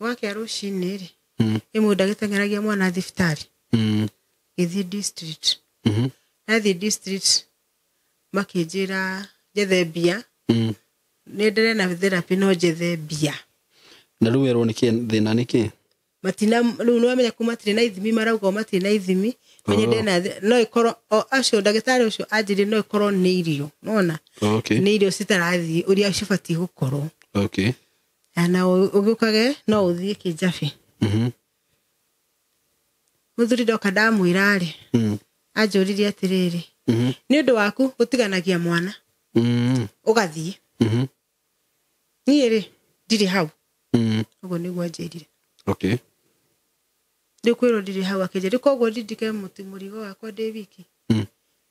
Gwakĩa rũcinĩ rĩ, Mm. ĩmwe ndagĩteng'eragia mwana thibitarĩ. Mm. Ngĩthiĩ district. Mhm. Ndathiĩ district makĩnjĩra njethe mbia. Mm. Nĩendelee na therapy no njethe mbia. Na rĩu werwo nĩkĩ thĩna nĩkĩ? Matina rĩu nĩwamenya kuma matirĩ na ithimi, marauga o matirĩ na ithimi. Oh. Nyende na no ĩkorwo o acio ndagĩtarĩ ũcio anjĩrire no ĩkorwo nĩ irio, nona Okay. nĩ irio citarathiĩ ũrĩa cibatiĩ gũkorwo. Okay. Na ũgĩũkage no ũthiĩ kĩnjabi. Mhm. Mũthuri ndoka ndamwĩra rĩ, Mm. anjũririe atĩrĩrĩ, Mhm. nĩ ũndũ waku gũtiganagia mwana Mm. ũgathiĩ. Mhm. Niĩ rĩ ndirĩ hau. Mm. Ũguo nĩguo anjĩrire. Okay. Rĩu kwĩrwo ndirĩ hau akĩnjĩra rĩu koguo ndindike mũrigo wakwa ndĩ wiki. Mm.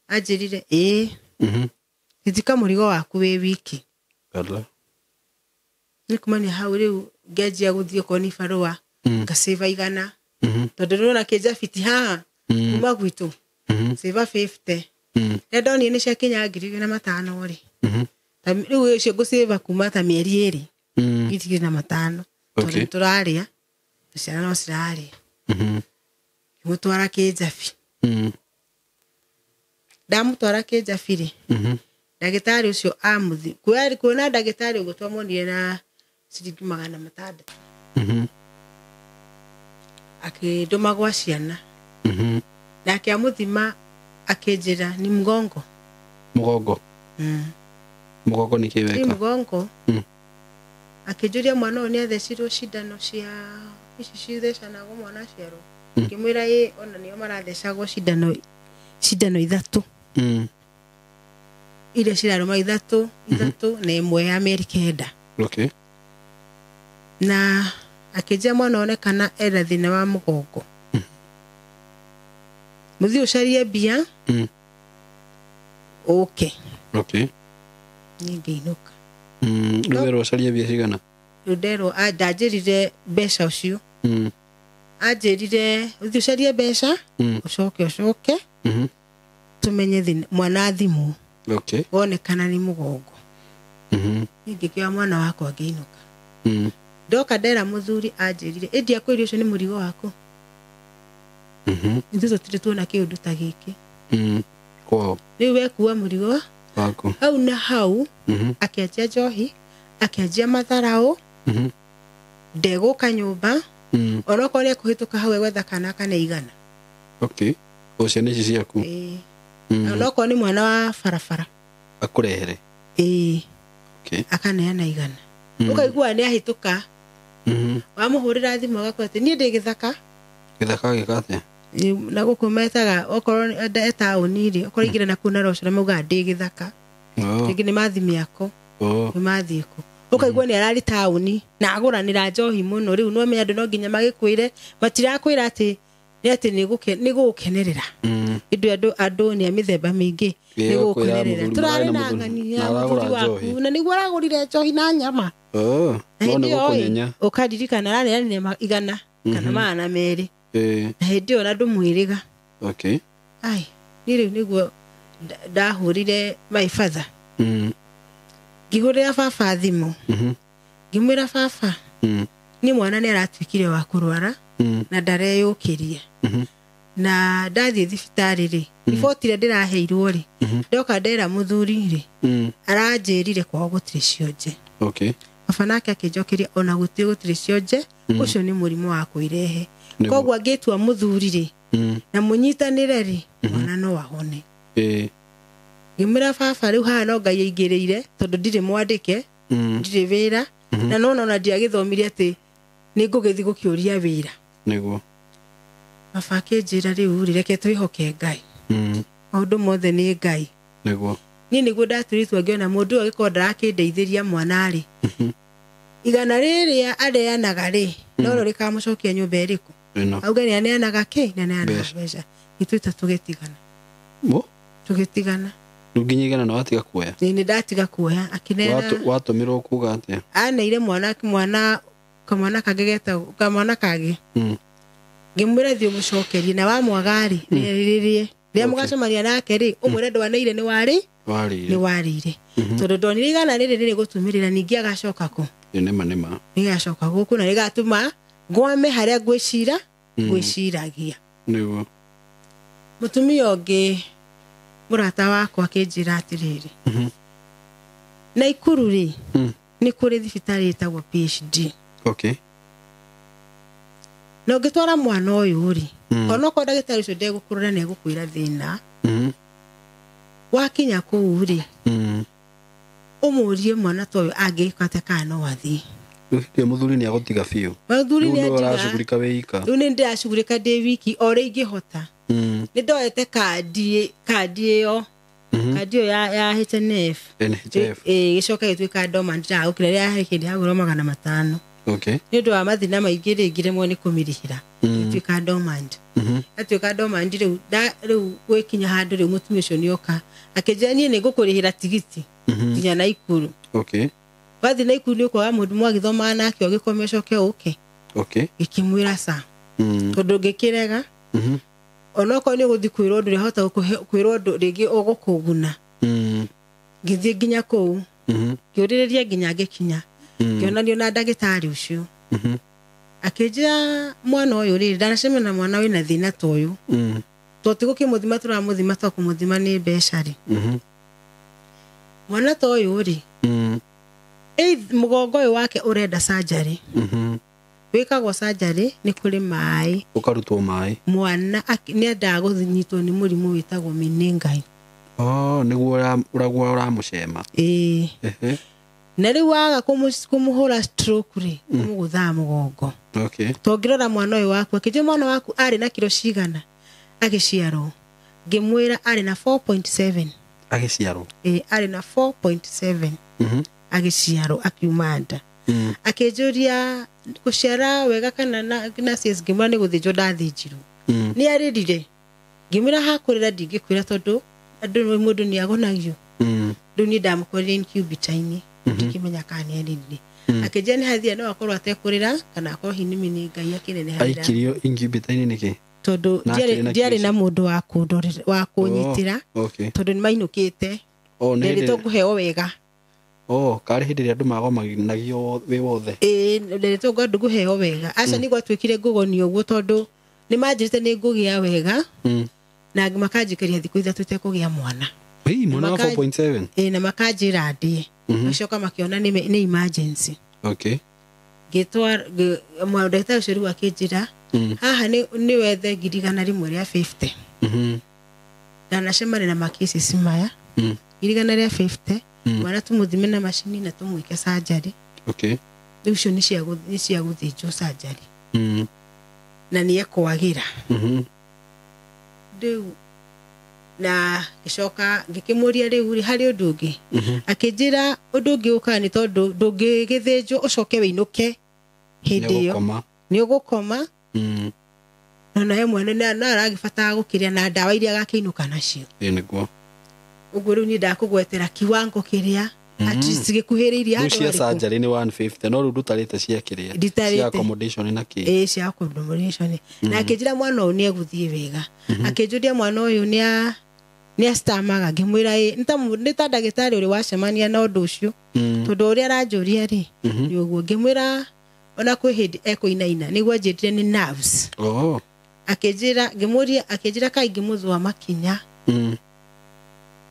Anjĩrire ĩĩ. Mhm. Ndindika mũrigo waku wĩ wiki. Ala. Nĩ kumania hau rĩu ngĩanjia gũthiĩ okorwo nĩ barũa Mm. ngacĩba 100. Mhm. Tondũ nĩwona kĩnjabi ti haha Mm. kuma gwitũ Mhm. cĩba 50. Mm. Rĩrĩa ndonire nĩ ciakinya 2,500 rĩ, Mhm. rĩu ũcio ngũcĩba kuma ta mĩeri 2 Mm. 2,500. Tondũ Okay. nĩtũrarĩa na ciana no cirarĩa. Mhm. Ngĩmũtwara kĩnjabi. Mm. Ndamũtwara kĩnjabi rĩ, Mhm. ndagĩtarĩ ũcio amũthi kuona ndagĩtarĩ ũguo twamuonire na ciringi 600. Mhm. Akĩndũma gwa ciana. Mhm. Nake amũthima akĩnjĩra ni mgongo. Mũgongo. Mm. Mũgongo nĩ kĩ Ni weka? mgongo. Mm. Akĩnjũria mwana ũyũ nĩ athecirwo cindano cia ici cithecanagwo mwana aciarwo. Mm. Ngĩmwĩra ĩ ona nĩo marathecagwo cindano 3. Mm. Iria cirarũma 3 3 na ĩmwe ya mĩeri 9. Okay. Na akĩnjĩra mwana onekana ena thĩna wa mũgongo. Mũthiĩ ũcarie mbia Mm. ũke. Okay. Niĩ ngĩinũka. Mm. Rĩu werwo ũcarie mbia cigana? Rĩu nderwo ndanjĩrire mbeca ũcio. Mm. Anjĩrire ũthiĩ ũcarie mbeca Mm. ũcoke ũcoke Mhm. tũmenye thĩna mwana athimwo Okay. wonekana nĩ mũgongo. Mhm. Niĩ ngĩkĩoya mwana wakwa ngĩinũka. Mm. Ndoka ndera mũthuri anjĩrire ĩndi akwĩria ũcio nĩ mũrigo waku. Mhm. Ithuĩ tũtirĩ tuona kĩũndũ ta gĩkĩ. Mm. Kwao Rĩu wekua mũrigo waku. hau na hau Mhm. akĩanjia njohi akĩanjia matharaũ Mhm. ndegũka nyũmba Mm. onokorwo nĩ ekũhĩtũka hau egwetha kana kana 100. Okay. O ciana ici ciaku. Ĩĩ. Mm. Onokorwo nĩ mwana wa barabara. Akũrehere. Ĩĩ. Okay. Akaneana 100. Mm. Ũkaigua nĩ ahĩtũka Mhm. wamũhũrĩra thimũ agakwĩra atĩ niĩ ndĩ gĩthaka. Gĩthaka gĩka atĩa? Ĩ, na gũkũ metaga okorwo e taũni rĩ okorwo ingĩra nakũu na rocora maugaga ndĩ gĩthaka. Oh. Rĩngĩ nĩ mathiĩ mĩako Oh. nĩ mathiĩ kũ. Ũkaigua nĩ ararĩ taũni na agũranĩra njohi mũno rĩu nĩwamenya andũ no nginya magĩkwĩre matirakwĩra atĩ nĩ Nĩ atĩ nĩ gũgũkenerera. Ĩndĩ andũ nĩ a mĩthemba mĩingĩ, nĩ gũgũkenerera. Tũrarĩ na ng'ani ya mũthuri waku na nĩguo aragũrire njohi na nyama. Na hĩndĩ ĩyo ũkaririkana araneanire 100 kana 200. Na hĩndĩ ĩyo na ndũmwĩrĩga. Okay. Ai, niĩ rĩu nĩguo ndahũrire my father. Ngĩhũrĩra baba thimũ. Ngĩmwĩra baba, niĩ mwana nĩ aratuĩkire wa kũrwara na ndareyũkĩria. Na ndathiĩ thibitarĩ rĩ, riboti ĩrĩa ndĩraheirwo rĩ, ndoka ndera mũthuri rĩ, aranjĩrire kwao gũtirĩ cionje. Okay. Baba nake akĩnjokeria ona gũtirĩ cionje, ũcio nĩ mũrimũ wa kwĩrehe. Koguo angĩtua mũthuri rĩ, na mũnyitanĩre rĩ, mwana no ahone. Ngĩmwĩra baba rĩu haha no Ngai aingĩrĩire tondũ ndirĩ mwandĩke, ndirĩ wĩra, na nona ona ndiagĩthomire atĩ nĩ ngũgĩthiĩ gũkĩũria wĩra. Nĩguo. Baba akĩnjĩra rĩu rĩ, reke twĩhoke Ngai. Maũndũ mothe nĩ Ngai. Nĩguo. Niĩ nĩguo ndatuire ngĩona mũndũ ũyũ agĩkorwo ndarakĩndeithĩria mwana rĩ, 100 rĩrĩa aneanaga rĩ, no rĩo rĩkamũcokia nyũmba ĩrĩkũ. Auga nĩ aneanaga kĩ? Nĩ aneanaga mbeca. Ithuĩ tũgĩtigana. Tũgĩtigana. Rĩu nginya 100 na watiga kuoya? Nĩ ndatiga kuoya. Akĩneana. Watũmĩrwo kuga atĩa? Aneire mwana kamwana kangĩ getagwo kamwana kangĩ. Ngĩmwĩra thiĩ ũmũcokerie na wamwaga rĩ, rĩrĩrie. Rĩrĩa mũgacemania nake rĩ, ũmwĩre ndwaneire nĩ warĩ? Nĩ warĩire. Tondũ ndonire 100 rĩrĩ rĩgũtũmĩrĩra ningĩ agacoka kũ? Nĩma. Nĩgacoka gũkũ na rĩgatũma ngwame harĩa ngwĩciragia. Nĩguo. Mũtumia ũngĩ mũrata wakwa akĩnjĩra atĩrĩrĩ, Naikuru rĩ, nĩ kũrĩ thibitarĩ ĩtagwo PhD. Okay. Na ũngĩtwara mwana ũyũ rĩ, onokorwo ndagĩtarĩ ũcio ndegũkũrora nĩ egũkwĩra thĩna. Wakinya kũu rĩ, ũmũrie mwana ta ũyũ angĩka atĩa kana no athiĩ. Rĩu hĩndĩ ĩyo mũthuri nĩ agũtiga biũ. Mũthuri nĩ atiga. Ũracugurika wĩ ika. Rĩu nĩ ndĩracugurika ndĩ wiki o ũrĩa ingĩhota. Nĩ ndoete kandi ĩyo. Kandi ĩyo ya HNF. NHF. Gĩcoka gĩtuĩka dormant ndagũkĩra rĩrĩa harĩ kĩndũ hagũrwo 500. Okay. Nĩ ũndũ wa mathĩna maingĩ rĩ ngĩremwo nĩ kũmĩrĩhĩra. Gĩtuĩka dormant. Atuĩka dormant rĩu rĩu gwĩkinya handũ rĩu mũtumia ũcio nĩoka. Akĩnjĩra niĩ nĩ ngũkũrĩhĩra tigiti nginya Naikuru. Okay. Wathiĩ Naikuru nĩ ũkoya mũndũ mwagĩthomaga nake ũgĩkome ũcoke ũke. Okay. Ngĩkĩmwĩra ca. Tondũ ngĩkĩrega. Onokorwo nĩ ũgũthiĩ kwĩrwo ũndũ ũrĩa kwĩrwo ũndũ rĩngĩ ũgũkũguna. Ngĩthiĩ nginya kũu. Ngĩũrĩrĩria nginya ngĩkinya. Ngĩonanio na ndagĩtarĩ ũcio. Akĩnjĩra mwana ũyũ rĩ, ndanacemania na mwana wĩna thĩna ta ũyũ. To ti gũkĩmũthima tũramũthima to kũmũthima nĩ mbeca rĩ. Mwana ta ũyũ rĩ, mũgongo ũyũ wake ũrenda surgery. Wĩkagwo surgery nĩ kũrĩ maĩ. Ũkarutwo maĩ. Mwana nĩ endaga kũnyitwo nĩ mũrimũ wĩtagwo meningitis. Oh, nĩguo ũraguo ũramũcema. Ĩĩ. Na rĩu waga kũmũhũra stroke rĩ, ũmũgũthaga mũgongo. Okay. Tongĩrora mwana ũyũ waku, akĩnjĩra mwana waku arĩ na kiro cigana agĩciarwo. Ngĩmwĩra arĩ na 4.7. Agĩciarwo? Ĩĩ, arĩ na 4.7. Agĩciarwo akiuma nda. Akĩnjũria gũciara wega kana na CS, ngĩmwĩra nĩ gũthĩnjwo ndathĩnjirwo. Nĩ arĩrire. Ngĩmwĩra hakũrĩra ndingĩkwĩra tondũ andũ mũndũ nĩ agonagio. Rĩu niĩ ndamũkorire incubator-inĩ. Ndikĩmenya kana nĩ arĩrire. Akĩnjĩra nĩ hathia no akorwo atekũrĩra kana akorwo hihi nĩ Ngai akĩneneha. Aikirio incubator-inĩ nĩkĩ? Tondũ ndiarĩ na mũndũ wa kũnyitĩra. Tondũ nĩ mainũkĩte. Nderĩtwo ngũheo wega. Oh, karĩ hĩndĩ ĩrĩa andũ magomanagio wĩ wothe. Ĩĩ, nderĩtwo andũ ngũheo wega. Aca nĩ gwatuĩkire ngũgonio ũguo tondũ nĩ manjĩrĩte nĩ ngũgĩa wega. Na makanjĩkĩria thikũ 3 itekũgĩa mwana. Hii, mwana wa 4.7. Ĩĩ, na makanjĩra ndĩe. Macoka makĩona nĩ emergency. Okay. Ngĩtwara ndagĩtarĩ ũcio rĩu akĩnjĩra haha nĩ wethe 150,000. Ndanacemania na macases maya. 150,000. Mwana tũmũthime na macini na tũmwĩke surgery. Okay. Rĩu icio nĩ cia gũthĩnjwo surgery. Na nĩ ekwagĩra. Rĩu na ngĩcoka ngĩkĩmũria rĩu rĩ harĩ ũndũ ũngĩ. Akĩnjĩra ũndũ ũngĩ ũkaga nĩ tondũ ndũngĩgĩthĩnjwo ũcoke wĩinũke hĩndĩ ĩyo. Nĩ ũgũkoma. No nawe mwana no aragĩbatara gũkĩrĩa na ndawa iria agakĩinũka nacio. Ĩĩ nĩguo. Ũguo rĩu niĩ ndakũgwetera kiwango kĩrĩa at least gĩkuhĩrĩirie Rĩu handũ cia harĩkũ. surgery nĩ 150 no rĩu ndũtarĩte cia kĩrĩa. Nditarĩte. Cia accommodation na kĩ. Ĩĩ cia accommodation. Na akĩnjĩra mwana ũyũ nĩ egũthiĩ wega. Akĩnjũria mwana ũyũ nĩ astamaga, ngĩmwĩra ĩ nĩ ta ndagĩtarĩ ũrĩ wacemania na ũndũ ũcio. Tondũ ũrĩa aranjũria rĩ nĩ ũguo, ngĩmwĩra ona kwĩ hĩndĩ ekũinaina nĩguo anjĩtire nĩ nerves. Oh. Akĩnjĩra, ngĩmũria, akĩnjĩra kaĩ ingĩmũthũa makinya.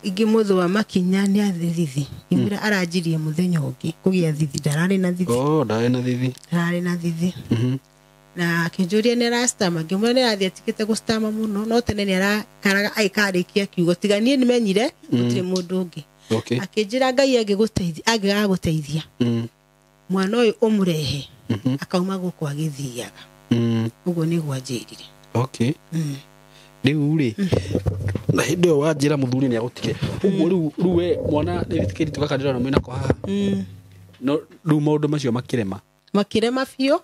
Ingĩmũthũa makinya nĩ athithi. Ngĩmwĩra aranjirie mũthenya ũngĩ kũgĩa thithi, ndararĩ na thithi. Oh, ndarĩ na thithi. Ndararĩ na thithi. Na akĩnjũria nĩ arastama, ngĩmwĩra nĩ arathiĩ atigĩte gũstama mũno, no tene nĩ arakaraga agĩkarĩkia kiugo, tiga niĩ nĩmenyire gũtirĩ mũndũ ũngĩ. Okay. Akĩnjĩra Ngai angĩgagũteithia mwana ũyũ ũmũrehe akauma gũkũ agĩthiaga. Ũguo nĩguo anjĩrire. Okay. Rĩu rĩ na hĩndĩ ĩyo wanjĩra mũthuri nĩ agũtigire ũguo rĩu we mwana nĩ kĩritũ gaka ndĩrona mwĩnako haha. No rĩu maũndũ macio makĩrema. Makĩrema biũ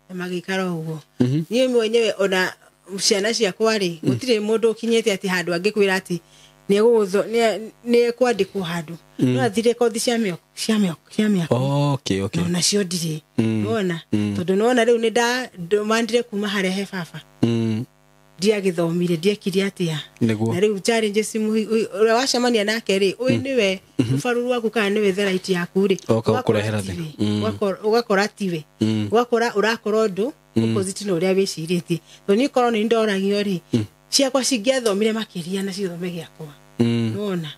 na magĩikara ũguo. Niĩ mwenyewe ona ciana ciakwa rĩ gũtirĩ mũndũ ũkinyĩte atĩ handũ angĩkwĩra atĩ nĩ ekwandĩkwo handũ. No athire kothi cia mĩaka. Okay, okay. No nacio ndirĩ. Nĩwona? Tondũ nĩwona rĩu nĩ ndamandire kuma harĩa he baba. Ndiagĩthomire, ndiekire atĩa. Na rĩu challenges ũrĩa wacemania nake rĩ, ũyũ nĩwe ũbarũru waku kana nĩwe theraiti yaku rĩ, ũgakũrehera thĩ. Ũgakora tiwe. Ũgakora ũrakora ũndũ opposite na ũrĩa wĩcirĩtie. Tondũ niĩ korwo nĩ ndoragio rĩ, ciakwa cingĩathomire makĩria na cithome gĩakwa. Nĩwona?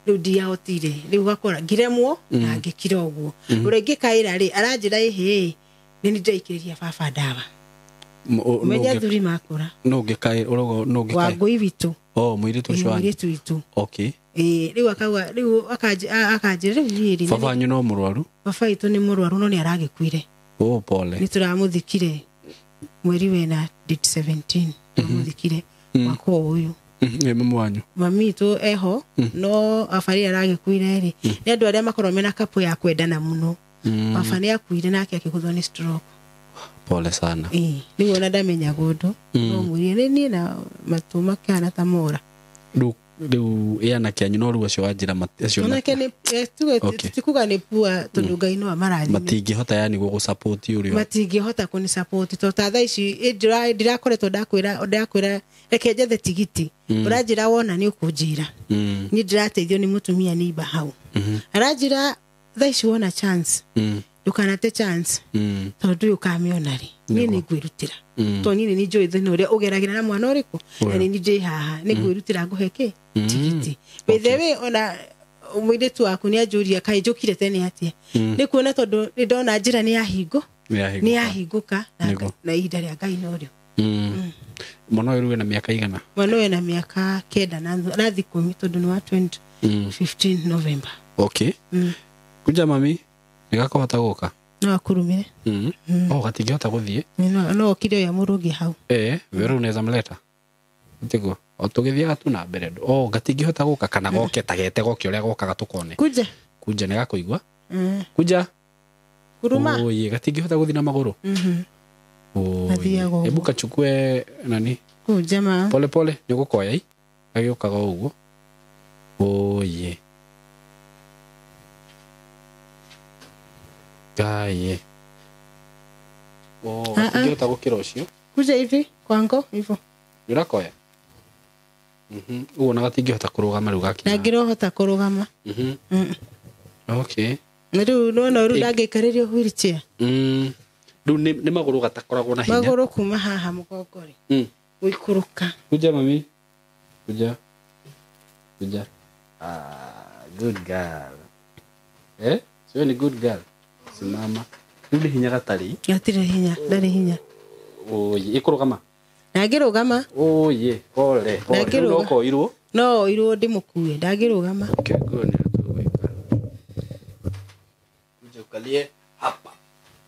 Rĩu ndiahotire. Rĩu ũgakora ngĩremwo na ngĩkira ũguo. Ũrĩa ingĩkaĩra rĩ, aranjĩra ĩhĩ, nĩ nĩndaikĩrĩria baba ndawa. Menya thuri makũra. No ngĩkaĩ ũrogo no ngĩkaĩ. Wangũi witũ. Oh, mũirĩtu ũcio wanyu. Mũirĩtu witũ. Okay. Ĩĩ, rĩu akauga, rĩu akanjĩra rĩu niĩ rĩ. Baba wanyu no mũrwaru? Baba witũ nĩ mũrwaru no nĩ aragĩkuire. Oh, pole. Nĩ tũramũthikire mweri wena date 17. Tũramũthikire mwaka ũyũ. Ĩ mamu wanyu. Mami witũ eho no baba rĩrĩa aragĩkuire rĩ, nĩ andũ arĩa makoragwo mena kapu ya kwendana mũno. Baba nĩ akuire nake akĩgũthwo nĩ stroke. Pole sana. Ĩĩ, rĩu ona ndamenyaga ũndũ. No mwĩrire nĩ niĩ na matũ makĩhana ta mora. Rĩu ĩ anake anyu no rĩu acio wanjĩra acio. Anake nĩ tikuga nĩ pua tondũ Ngai no amarathime. Matingĩhota yani gũgũ-support ũrĩa. Matingĩhota kũni-support tondũ ta thaa ici ndĩrakoretwo ndakwĩra reke njethe tigiti. Ũranjĩra wona nĩ ũkũnjĩra. Niĩ ndĩrateithio nĩ mũtumia nĩ imba hau. Aranjĩra thaa ici wona chance. Ndũkanate chance. Tondũ ndũĩ ũkamĩona rĩ. Niĩ nĩ ngwĩrutĩra. Tondũ niĩ nĩ njũĩ thĩna ũrĩa ũgeragĩra na mwana ũrĩkũ. Na nĩ njũĩ haha nĩ ngwĩrutĩra ngũhe kĩ? Tigiti. By the way ona mũirĩtu waku nĩ anjũria kaĩ njũkire tene atĩa. Nĩ kuona tondũ nĩ ndona njĩra nĩ yahingũka na ihinda rĩa Ngai norĩo. Mwana ũyũ rĩu ena mĩaka igana? Mwana ũyũ ena mĩaka 9 na arathi 10 tondũ nĩ wa 2015 November. Okay. Kuja mami nĩgakũhota gũka? No akurumire. Oh, gatingĩhota gũthiĩ? No okire ũyũ mũrũngi hau. Eh, we rĩu nĩweza mleta. Tiguo. O tũgĩthiaga tu na mbere. Oh, gatingĩhota gũka kana goke tagete goke ũrĩa gokaga tũkone. Kuja. Kuja nĩgakũigua? Kuja. Kuruma. Oye, gatingĩhota gũthiĩ na magũrũ. Athiaga. Hebu kachukue nani? Kuja ma. Pole pole nĩũgũkoya i. Gagĩũkaga ũguo. Oye. Gaye. Oh, gatingĩhota gũkĩra ũcio. Kuja hivi kwango hivyo. Nĩũrakoya? Ũguo na gatingĩhota kũrũgama rĩu gakinya. Ndangĩrohota kũrũgama. Okay. Na rĩu nĩwona rĩu ndangĩikarĩrio wheelchair. Rĩu nĩ magũrũ gatakoragwo na hinya. Magũrũ kuma haha mũgongo rĩ. Gũikũrũka. Kuja mami. Kuja. Kuja. Ah, good girl. Eh? Sio ni good girl. Simama. Rĩu nĩ hinya gatarĩ. Gatirĩ hinya, ndarĩ hinya. Oye, ĩkũrũgama. Ndangĩrũgama. Oye, pole. Ndangĩrũgama. No koirwo. No oirwo ndĩmũkue, ndangĩrũgama. Okay, good. Ni tũgwĩka. Kuja ukalie hapa.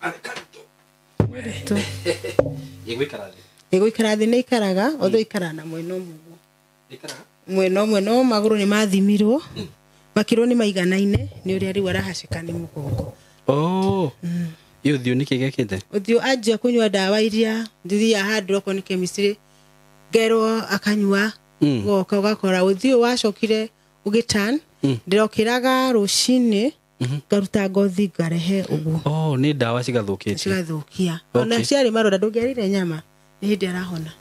Alekanto. Tu. Ĩgũikara thĩ. Ĩgũikara thĩ nĩ ikaraga, othe ikaraga na mwena ũmwe ũguo. Ikaraga? Mwena ũmwe no magũrũ nĩ mathimirwo. Makĩrwo nĩ maiganaine nĩ ũrĩa rĩu arahacĩka nĩ mũgongo. Oh. Ĩ ũthiũ nĩkĩ gekĩte? Ũthiũ anjia kũnyua ndawa iria ndithiaga handũ okorwo nĩ chemistry ngerwo akanyua goka ũgakora ũthiũ wacokire ũgĩturn. Ndĩrokĩraga rũcinĩ ngaruta ngothi ngarehe ũguo. Oh, nĩ ndawa cigathũkĩtie. Cigathũkia. Ona ciarĩ maronda, ndũngĩarire nyama nĩ hĩndĩ arahona.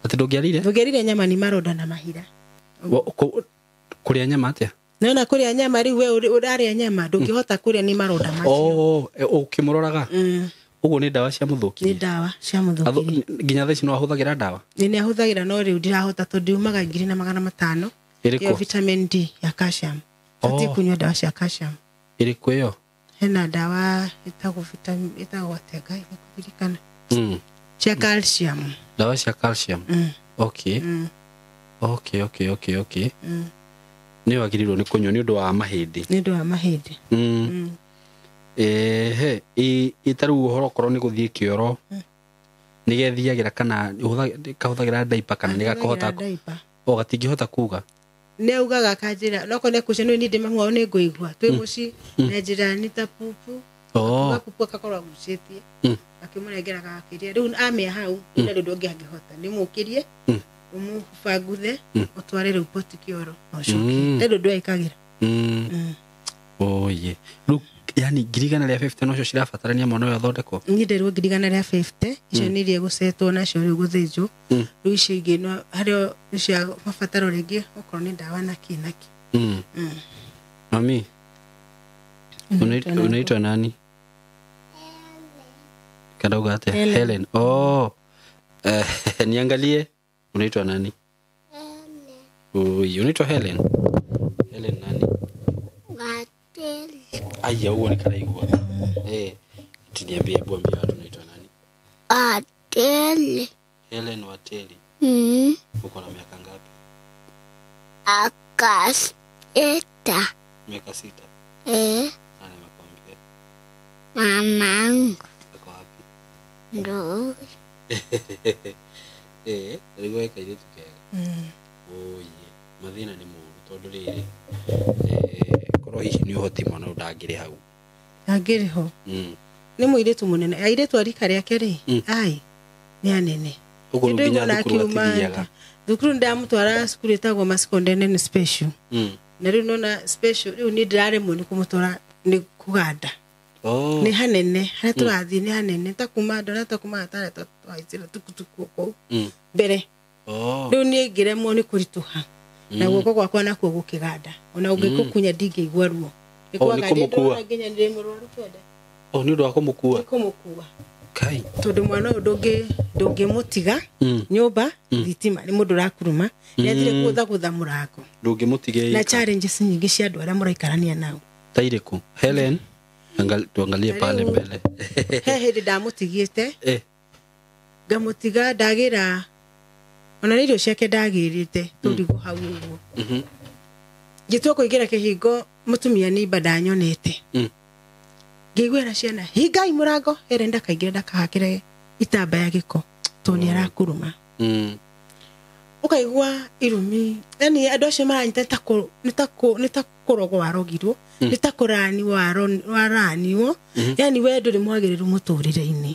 Atĩ ndũngĩarire? Ndũngĩarire nyama nĩ maronda na mahira. Kũrĩa nyama atĩa? Nona kũrĩa nyama rĩu we ũrarĩa nyama ndũngĩhota kũrĩa nĩ maronda macio. Oh, ũkĩmũroraga? Ũguo nĩ ndawa cia mũthũkirie? Nĩ ndawa cia mũthũkirie. Nginya thaa ici no ahũthagĩra ndawa? Nĩ ahũthagĩra no rĩu ndirahota tondũ yumaga 1500. Ĩrĩkũ? Ĩyo vitamin D ya calcium. Batiĩ kũnyua ndawa cia calcium. Ĩrĩkũ ĩyo? Hena ndawa ĩtagwo vitamin, ĩtagwo atĩa Ngai nĩkũririkana. Cia calcium. Ndawa cia calcium. Okay. Okay, okay, okay, okay. Nĩ wagĩrĩirwo nĩ kũnyua nĩ ũndũ wa mahĩndĩ. Nĩ ũndũ wa mahĩndĩ. Ehe, ĩ ta rĩu ũhoro okorwo nĩ gũthiĩ kĩoro nĩ gethiagĩra kana kahũthagĩra diaper kana nĩ gakũhota o gatingĩhota kuga. Nĩ augaga akanjĩra no korwo nĩ ekũcia nĩ niĩ ndĩ mamu wao nĩ ngũigua twĩ mũciĩ na njĩra nĩ ta pupu. Akuga pupu akakorwo agucĩtie. Akĩmũnengera gakĩria rĩu amĩa hau nĩ rĩu ndũngĩangĩhota nĩ mũkĩrie ũmũbanguthe ũtware rĩu poti kĩoro na ũcoke. Rĩu ndwekagĩra. Oye. Rĩu yani 150 nocio cirabatarania mwana ũyũ athondekwo? Niĩ nderirwo 150 icio nĩ iria gũcetwo nacio rĩu gũthĩnjwo. Rĩu icio ingĩ no harĩ cia mabataro rĩngĩ okorwo nĩ ndawa na kĩ na kĩ. Mami, unaitwa nani? Kadauga atĩa? Helen. Helen. Oh. Niangalie. Unaitwa nani? Helen. Oi, unaitwa Helen? Helen nani? Wateli. Aya, huo ni karaigua. Tiniambie, hebu ambia watu unaitwa nani? Wateli. Helen Wateli. Uko na miaka ngapi? Akasita. Miaka 6. Eh. Nani amekwambia? Mamangu. Ako wapi? Ndo. Rĩu weka airĩtu kega. Oye, mathĩna nĩ moru tondũ rĩrĩ korwo hihi nĩ ũhoti mwana ũyũ ndangĩrĩ hau. Ndangĩrĩ ho. Nĩ mũirĩtu mũnene. Airĩtu a rika rĩake rĩ, ai, nĩ anene. Ũguo rĩu nginya Nĩndĩrona thukuru akiuma gatithiaga. nja. Thukuru ndamũtwara cukuru ĩtagwo Masikondene special. Na rĩu nona special rĩu niĩ ndĩraremwo nĩ kũmũtwara nĩ kũganda. Nĩ hanene, harĩa tũrathiĩ nĩ hanene ta kuma ndona ta kuma gatara twahaicĩra tukutuku kũu mbere. Rĩu niĩ ngĩremwo nĩ kũritũha. Na guoko gwakwa nakuo gũkĩganda. Ona ũngĩkũkunya ndingĩigua ruo. Nĩ Nĩ kwaga kũmũkua. ndĩrona nginya ndĩ mũrwaru twende. Nĩ ũndũ wa kũmũkua? Nĩ kũmũkua. Kai. Tondũ mwana ũyũ ndũngĩmũtiga nyũmba thitima nĩ mũndũ ũrakuruma. Nĩ athire gũthagũtha mũrango. Ndũngĩmũtiga Na challenges nyingĩ cia andũ arĩa mũraikarania nao. Ta irĩkũ? Helen, tuangalie pale mbele. He hĩndĩ ndamũtigĩte. Ngamũtiga ndagĩra ona nĩ irio ciake ndagĩrĩte tũrigwo hau ũguo. Ngĩtua kũingĩra kĩhingo mũtumia nĩ ndanyonete. Ngĩiguĩra ciana hingai mũrango ere ndakaingĩra ndakahakĩre itambaya gĩko tondũ nĩ arakuruma. Ũkaigua irumi yani andũ acio maranyita nĩ ta kũrogwo warogirwo nĩ ta kũrani waraniwo yani we ndũrĩ mwagĩrĩru mũtũrĩre-inĩ.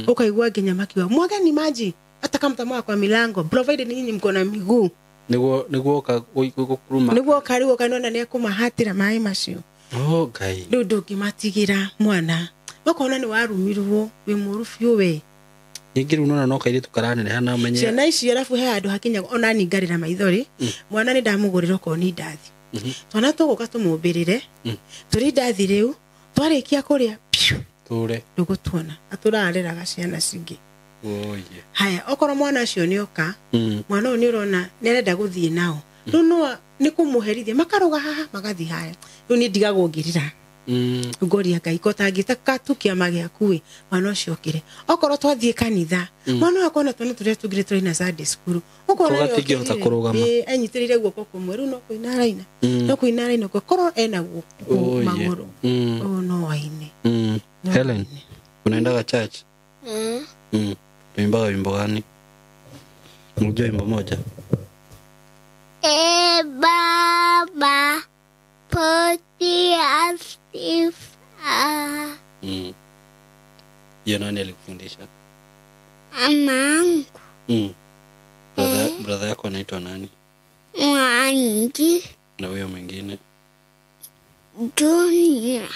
Ũkaigua nginya makiuga mwageni maji hata kama mtamwaga kwa milango provided nyinyi mko na miguu. Nĩguo gũkuruma. Nĩguo kariwo kanona nĩ ekũmahatĩra maĩ macio. Oh, Ngai. Rĩu ndũngĩmatigĩra mwana makona nĩ warumirwo wĩ mũru biũ we. Ningĩ rĩu nona no kairĩtu karaneneha na ũmenye ciana ici arabu he handũ hakinyaga ona niĩ ngarĩra maithori. Mwana nĩ ndamũgũrĩra okorwo nĩ indathi. Twana tũgũka tũmũmbĩrĩre. Tũrĩ indathi rĩu twarĩkia kũrĩa piu tũre ndũgũtuona atũrareraga ciana cingĩ. Oye. Haya okorwo mwana ũcio nĩ oka mwana ũyũ nĩ ũrona nĩ arenda gũthiĩ nao rĩu no nĩ kũmũherithia makarũga haha magathiĩ haya rĩu niĩ ndigagwo ngĩrĩra. Ngoria Ngai ko tangĩtaka tu kĩama gĩaku ĩ mwana ũcio okĩre okorwo twathiĩ kanitha mwana ũyũ akona twana tũrĩa tũngĩ tũrĩ na Sunday school ũkona Ko gatingĩhota kũrũgama. Enyitĩrĩire guoko kũmwe rĩu no kũina araina no kũina araina korwo ena guoko magũrũ ũyũ no aine. Helen, unaendaga church? Unaimbaga wimbo gani? Unajua wimbo moja? Baba pokea sifa. Hiyo nani alikufundisha? Mamangu. Brother yako anaitwa nani? Mwangi. Na huyo mwingine? Junior.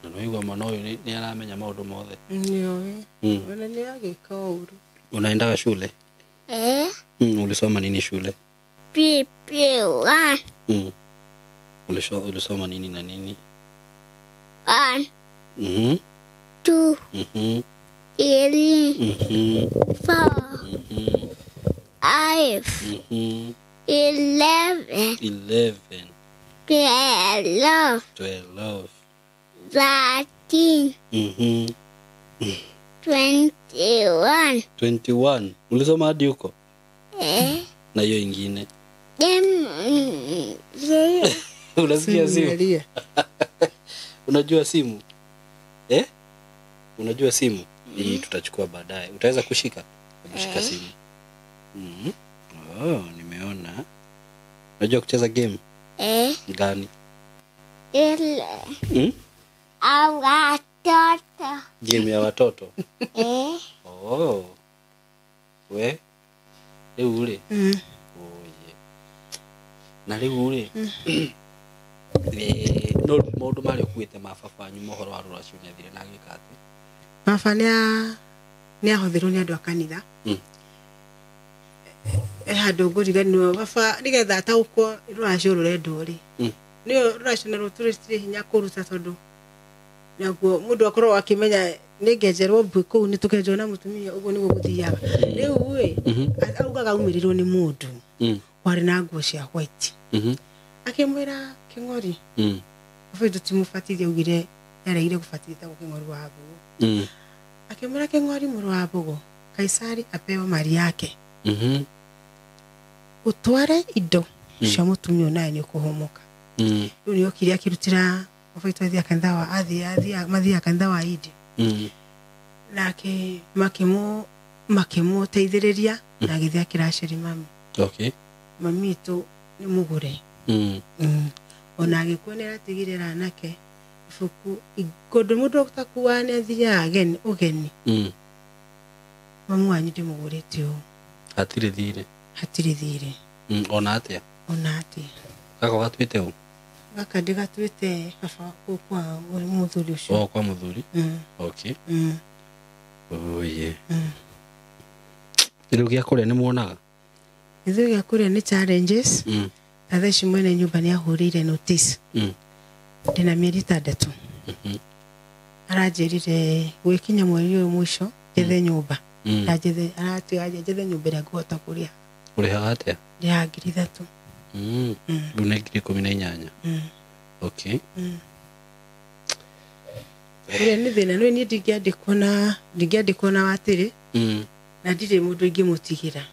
Na nĩwaigua mwana ũyũ nĩ aramenya maũndũ mothe. Nĩoĩ. Ona nĩ agĩka ũru. Unaendaga shule? Ulisoma nini shule? PP1. Ulisoma nini na nini? 1. 2. 3. 4. 5. 11. 11. 12. 12. 13. 21. 21. Ulisoma hadi huko? Na hiyo ingine? Unasikia simu? Unajua simu? Unajua simu? Hii tutachukua baadaye. Utaweza kushika? Kushika simu. Oh, nimeona. Unajua kucheza game? Gani? Ile. Watoto. Game ya watoto? Oh. We? Rĩu rĩ? Oye. Na rĩu rĩ? No maũndũ marĩa ũkuĩte ma baba wanyu mohoro wa rũracio nĩ athire na agĩka atĩ? Baba nĩ ahũthĩrwo nĩ andũ a kanitha. Handũ ngũriganĩrwo baba nĩgetha ataũkwo rũracio rũrendwo rĩ. Nĩ rũracio naruo tũrĩ hinya kũruta tondũ naguo mũndũ akorwo akĩmenya nĩngenjerwo mbui kũu nĩ tũkenjwo na mũtumia ũguo nĩguo gũthiaga. Rĩu ĩ augaga aumĩrĩrwo nĩ mũndũ warĩ na nguo cia white. Akĩmwĩra Kĩng'ori. Baba witũ ti mũbatithie augire nĩaregire gũbatithia Kĩng'ori wa Mbũgũ. Akĩmwĩra Kĩng'ori mũrũ wa Mbũgũ, Kaisari apewe mali yake. Ũtware indo cia mũtumia ũyũ nawe nĩ ũkũhũmũka. Rĩu nĩokire akĩrutĩra baba witũ athiaga kanitha wa mathiaga kanitha wa Idi. Nake makĩmũteithĩrĩria na agĩthiĩ akĩracĩri mami. Mami witũ nĩ mũgũre. Ona agĩkua nĩ aratigire anake ibuku kũndũ mũndũ ũtakuaga nĩ athiaga ũgeni. Mamu wanyu ndĩmũgũrĩte ũũ. Hatirĩ thirĩ. Hatirĩ thirĩ. Ona atĩa? Ona atĩa. Gaka gatuĩte ũ? Gaka ndĩgatuĩte baba kwa mũthuri ũcio. Oh, kwa mũthuri? Oye. Rĩu gĩa kũrĩa nĩ muonaga? Ithuĩ gĩa kũrĩa nĩ challenges. Ta thaa ici mwene nyũmba nĩ ahũrĩire notice. Ndĩna mĩeri 6. Aranjĩrire gwĩkinya mweri ũyũ mũico njethe nyũmba. Njethe aratiga njethe nyũmba ĩrĩa ngũhota kũrĩha. Ũrĩhaga atĩa? Ndĩhaga 3,000. Rĩu nĩ 18,000. Ũrĩa nĩ thĩna nĩ niĩ ndingĩandĩkwo na watĩrĩ. Na ndirĩ mũndũ ingĩmũtigĩra.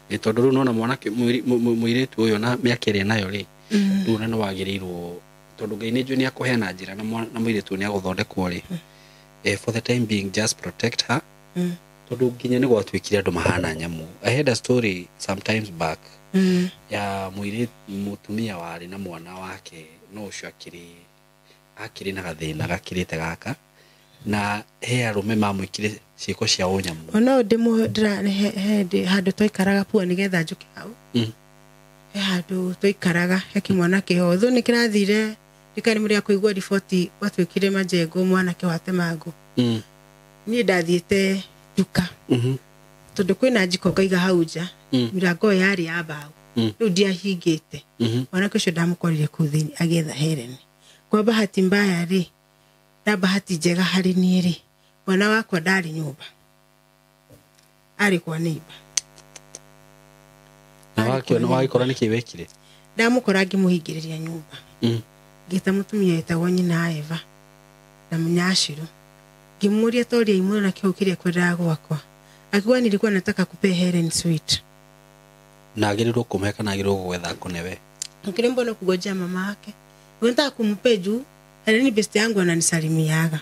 Tondũ rĩu nona mwanake mũirĩtu ũyũ na mĩaka ĩrĩa nayo rĩ, rĩu ona nĩ wagĩrĩirwo tondũ Ngai nĩ njũĩ nĩ akũheana njĩra na mũirĩtu ũyũ nĩ agũthondekwo rĩ. For the time being just protect her. Tondũ nginya nĩ gwatuĩkire andũ mahana nyamũ. I had a story sometimes back ya mũtumia warĩ na mwana wake no ũcio akĩrĩ na gathĩna gakĩrĩte gaka na he arũme mamwĩkire ciĩko cia ũnyamũ. Ona handũ twaikaraga pua nĩgetha njũke hau. He handũ twaikaraga he kĩmwana kĩho thũ nĩ kĩrathire ndikari mũrĩa kũigua riboti gwatuĩkire majengo mwanake wa temango. Niĩ ndathiĩte nduka. Tondũ kwĩna njiko ngaiga hau nja. Mĩrango ĩyo yarĩ ya mbaũ. Rĩu ndiahingĩte. Mwanake ũcio ndamũkorire kũu thĩinĩ agĩetha Helen. Kwa bahati mbaya rĩ, na bahati njega harĩ niĩ rĩ, mwana wakwa ndarĩ nyũmba. Arĩ kwa neighbor. Na wakĩona wagĩkora nĩkĩ wekire? Ndamũkora ngĩmũhingĩrĩria nyũmba. Ngĩta mũtumia wetagwo nyina Eva na Mũnyacirũ. Ngĩmũria toria imwe na kĩo kĩrĩa kwendaga gwakwa. Akiuga nilikuwa nataka kupea Helen sweet. Na agĩrĩirwo kũmũhe kana agĩrĩirwo gwetha kũnewe? Ngĩrĩ mbona kugojea mama yake. Unataka kumpe juu Helen best yangu ananisalimiaga.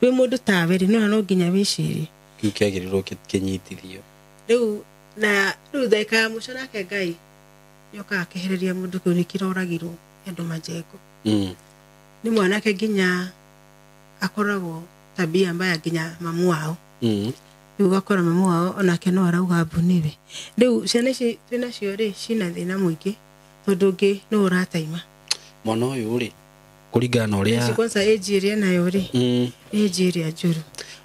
Wĩ mũndũ tawe rĩ no nginya wĩcirie. Kĩu kĩagĩrĩirwo kĩnyitithio. Rĩu na rĩu ndagĩka ya mũico nake Ngai nĩokaga akehereria mũndũ kĩu nĩkĩroragirwo nĩ andũ majengo. Nĩ mwanake nginya akoragwo tabia mbaya nginya mamu wao. Rĩu ũgakora mamu wao onake no arauga mbu nĩwe. Rĩu ciana ici twĩnacio rĩ cina thĩna mũingĩ tondũ ũngĩ nĩ ũrataima. Mwana ũyũ rĩ kũringana na ũrĩa kwanza age ĩrĩa nayo rĩ age ĩrĩa njũru.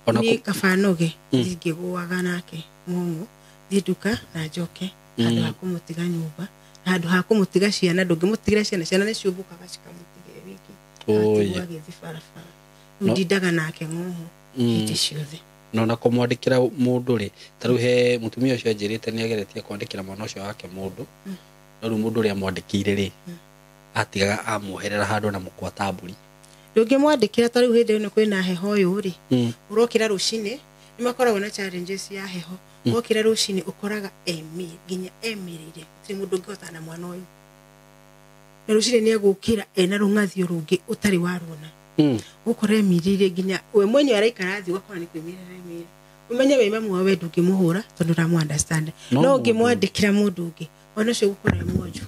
Niĩ kaba noge ndingĩgũaga nake ng'ong'o thiĩ nduka na njoke handũ ha kũmũtiga nyũmba na handũ ha kũmũtiga ciana ndũngĩmũtigĩra ciana ciana nĩ ciũmbũkaga cikamũtigĩra wiki Oye. agĩthiĩ barabara. Rĩu ndindaga nake ng'ong'o hĩndĩ ciothe. No na kũmwandĩkĩra mũndũ rĩ ta rĩu he mũtumia ũcio anjĩrĩte nĩ ageretie kwandĩkĩra mwana ũcio wake mũndũ no rĩu mũndũ ũrĩa amwandĩkĩire rĩ atigaga amuoherera handũ na mũkwa ta mbũri. Ndũngĩmwandĩkĩra ta rĩu hĩndĩ ĩno kwĩna heho ũyũ rĩ ũrokĩra rũcinĩ nĩ makoragwo na challenges ya heho. Wokĩra rũcinĩ ũkoraga nginya emĩrĩire gũtirĩ mũndũ ũngĩhotana na mwana ũyũ. Na rũcinĩ nĩ egũkĩra ena rũng'athio rũngĩ ũtarĩ waruona. Ũkora emĩrĩire nginya we mwenyewe araikara thĩ ũgakora nĩ kwĩmĩrĩra emĩrĩire. Ũmenye we mamu wawe ndũngĩmũhũra tondũ ndũramũ understand. No ũngĩmwandĩkĩra mũndũ ũngĩ mwana ũcio ũgũkora e mwonju.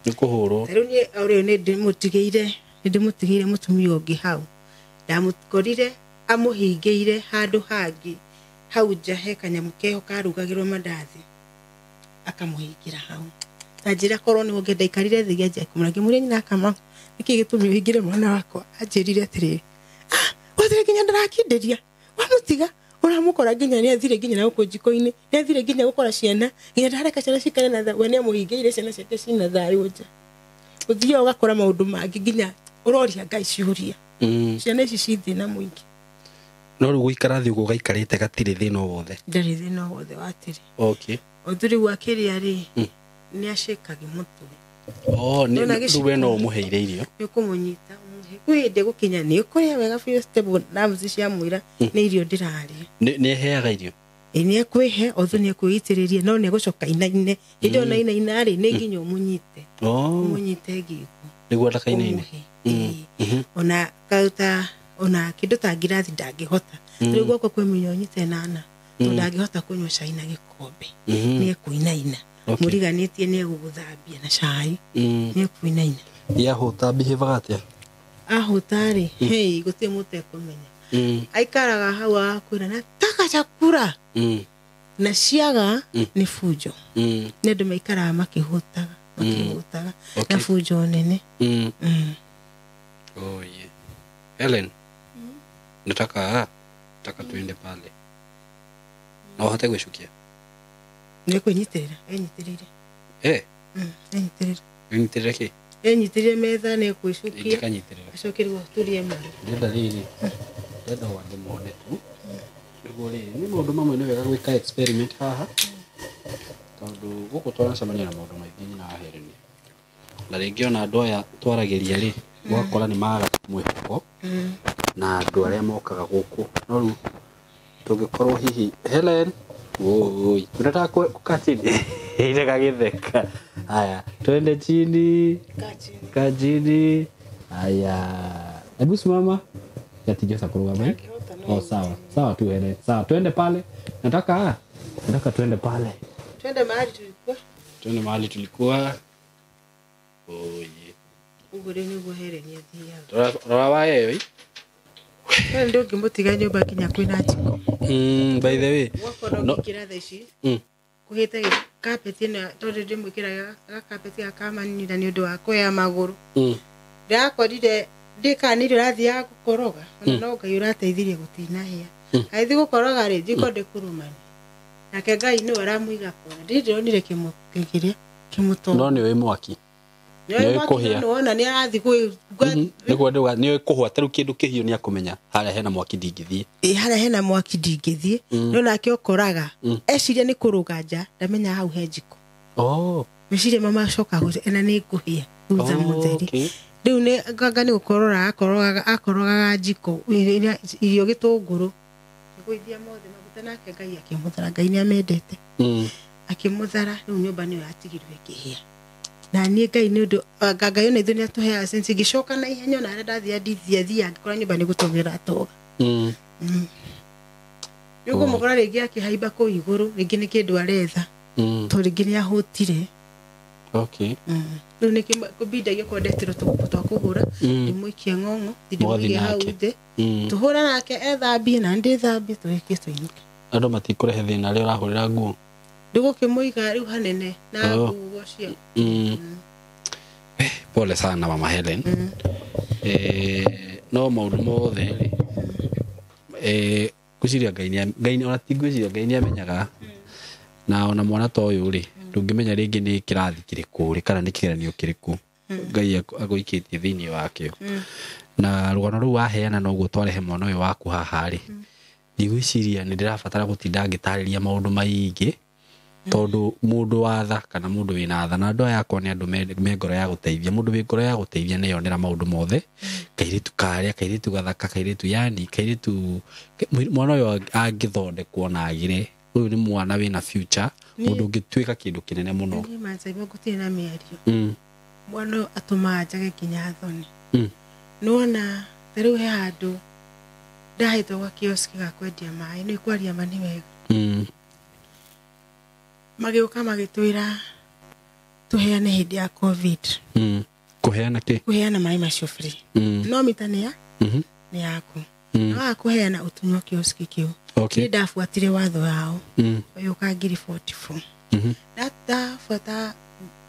Nĩ kũhũrwo. Ta rĩu niĩ ũrĩa nĩ ndĩmũtigĩire mũtumia ũngĩ hau. Ndamũkorire amũhingĩire handũ hangĩ hau nja he kanyamũ keho karugagĩrwo mandathi akamũhingĩra hau. Ta njĩra korwo nĩ ũngĩ ndaikarire thĩ ngĩanjia kũmũra ngĩmũria nyina Kamau nĩkĩ gĩtũmi ũhingĩre mwana wakwa anjĩrire atĩrĩrĩ wathire nginya ndarakindĩria wamũtiga ũramũkora nginya nĩ athire nginya na gũkũ njiko-inĩ nĩ athire nginya gũkora ciana nginya ndareka ciana cikare na we nĩ amũhingĩire ciana ciake cina thayũ nja. Ũthiaga ũgakora maũndũ mangĩ nginya ũroria Ngai ciũria. Ciana ici ci thĩna mũingĩ. No rĩu gũikara thĩ ũguo gaikarĩte gatirĩ thĩna o wothe. Ndarĩ thĩna o wothe watĩrĩ. Okay. Ũndũ rĩu akĩrĩa rĩ nĩ acĩkagi mũtwe. Oh, nĩ we no ũmũheire irio. Nĩ ũkũmũnyita ũmũhe. Kwĩ hĩndĩ gũkinya nĩ ũkũrĩa wega biũ stable nerves ciamwĩra nĩ irio ndĩrarĩa. Nĩ eheaga irio? Ĩ nĩ ekwĩhe othu nĩ ekwĩitĩrĩria no nĩ egũcoka inaine. Hĩndĩ ĩyo nainaina rĩ nĩ nginya ũmũnyite. Ũmũnyite ngingo. Nĩguo ndakainaine. Ona kauta ona kĩndũ ta ngirathi ndangĩhota. Rĩu guoko kwĩ ũnyite nana tondũ ndangĩhota kũnyua cai na gĩkombe. Nĩ ekũinaina. Mũriganĩtie nĩ egũgũthambia na cai. Nĩ ekũinaina. Yahũta behave atĩa? Ahũta rĩ hei gũtirĩ mũndũ ekũmenya. Aikaraga hau agakwĩra nataka chakula. Na ciaga nĩ bunjo. Nĩ andũ maikaraga makĩhũtaga makĩhũtaga na bunjo nene. Oh yeah. Helen. Nataka tuende pale. No ũhote gwĩcukia? Nĩ kwĩnyitĩrĩra, enyitĩrĩire. Enyitĩrĩire. Enyitĩrĩire kĩ? Enyitĩrĩire metha nĩ ekwĩcukia. Ndikanyitĩrĩra. Acoke rĩu aturie maru. Ndĩrenda rĩrĩ. Ndĩrenda o andũ mone tu. Nĩguo rĩrĩ, nĩ maũndũ mamwe nĩ wega gwĩka experiment haha. Tondũ gũkũ twaracemania na maũndũ maingĩ nyina wa Helen. Na rĩngĩ ona andũ aya twaragĩria rĩ, ũgakora nĩ maga mwĩhoko na andũ arĩa mokaga gũkũ. No rĩu tũngĩkorwo hihi Helen oi unataka kukaa chini ile kagitheka. Haya twende chini. Kaa chini. Haya hebu simama. Yatijosa kurugama. Oh sawa sawa tu Helen. Sawa twende pale. Nataka twende pale. Twende mahali tulikuwa. Twende mahali tulikuwa. Oye. Ũguo rĩu nĩguo Helen athiaga. Rora wae oi. Helen ndũngĩmũtiga nyũmba nginya kwĩna njiko. By the way. Wakorwo ũngĩkĩra thaa ici. Kũhĩte carpet ĩno tondũ ndĩmwĩkĩraga carpet gaka manina nĩ ũndũ wa kuoya magũrũ. Ndĩrakorire ndĩkana nĩ ũrathiaga gũkoroga. Ona no Ngai ũrateithirie gũtinahĩa. Agĩthiĩ gũkoroga rĩ njiko ndĩkũrũmania. Nake Ngai nĩwe aramũiga kona. Ndirĩ ndĩronire kĩmũkĩrĩa kĩmũtonga. No nĩ ũĩ mwaki. Nĩ kũhĩa. Nĩwona nĩ arathiĩ nĩguo ndauga nĩ kũhwa ta rĩu kĩndũ kĩhiũ nĩ akũmenya harĩa hena mwaki ndingĩthiĩ. Ĩ harĩa hena mwaki ndingĩthiĩ. No nake ũkoraga eciria nĩ kũrũga nja ndamenya hau he njiko. Oh. Meciria mama acoka ena nĩ ngũhĩa thutha mũtheri. Rĩu nĩ nganga nĩ gũkorora akorogaga njiko irio gĩtũngũrũ. Gũithia mothe maguta nake Ngai akĩmũthara. Ngai nĩ amendete. Akĩmũthara rĩu nyũmba nĩyo yatigirwo ĩkĩhĩa. Na niĩ Ngai nĩ ũndũ Ngai ona ithuĩ nĩ atũheaga sense ngĩcoka na ihenya ona harĩa ndathiĩ ndithiathia ngĩkora nyũmba nĩ gũtogera toga. Nĩ ũkũmũkora rĩngĩ akĩhaimba kũu igũrũ rĩngĩ nĩ kĩndũ aretha. Tondũ rĩngĩ nĩ ahũtire. Okay. Rĩu nĩkĩo kũbindagia okorwo ndetirwo tũguo twa kũhũra, ndĩmũikie ng'ong'o, ndĩmũige hau thĩ, tũhũra nake ethambie na ndĩthambie, tũrĩkie tũinũke. Andũ matikũrehe thĩna rĩrĩa ũrahũrĩra nguo? Ndĩgũkĩmũiga rĩu hanene na nguo cio. Pole sana Mama Helen. No maũndũ mothe rĩ, ngwĩciria Ngai ona ti ngwĩciria, Ngai nĩamenyaga. Na ona mwana ta ũyũ rĩ, ndũngĩmenya rĩngĩ nĩ kĩrathi kĩrĩkũ rĩ, kana nĩ kĩgeranio kĩrĩkũ Ngai agũikĩtie thĩinĩ wakĩo. Na rũgano rũu waheana noguo twarehe mwana ũyũ waku haha rĩ, ndigwĩciria nĩ ndĩrabatara gũtinda ngĩtarĩria maũndũ maingĩ, tondũ mũndũ wa tha kana mũndũ wĩna tha, na andũ aya akwa nĩ andũ me ngoro ya gũteithia. Mũndũ wĩ ngoro ya gũteithia nĩeyonera maũndũ mothe. Kairĩtu karĩa, kairĩtu gathaka, kairĩtu yani, kairĩtu mwana ũyũ angĩthondekwo na agĩre, ũyũ nĩ mwana wĩna future, mũndũ ũngĩtuĩka kĩndũ kĩnene mũno. Niĩ manjaibo gũtirĩ na mĩario. Mwana ũyũ atũmaga njage nginya thoni. Nĩwona ta rĩu he handũ ndahĩtwo gwa kiosk ga kwendia maĩ, nĩ kwaria ma nĩ wega. Magĩũka magĩtwĩra tũheane hĩndĩ ya COVID. Kũheana kĩ? Kũheana maĩ macio free. No mita nĩ ya? Nĩ yaku. Na waga kũheana ũtunywo kiosk kĩu. Okay. Niĩ ndabuatire watho wao. Ũyũka 1044. Ndabuata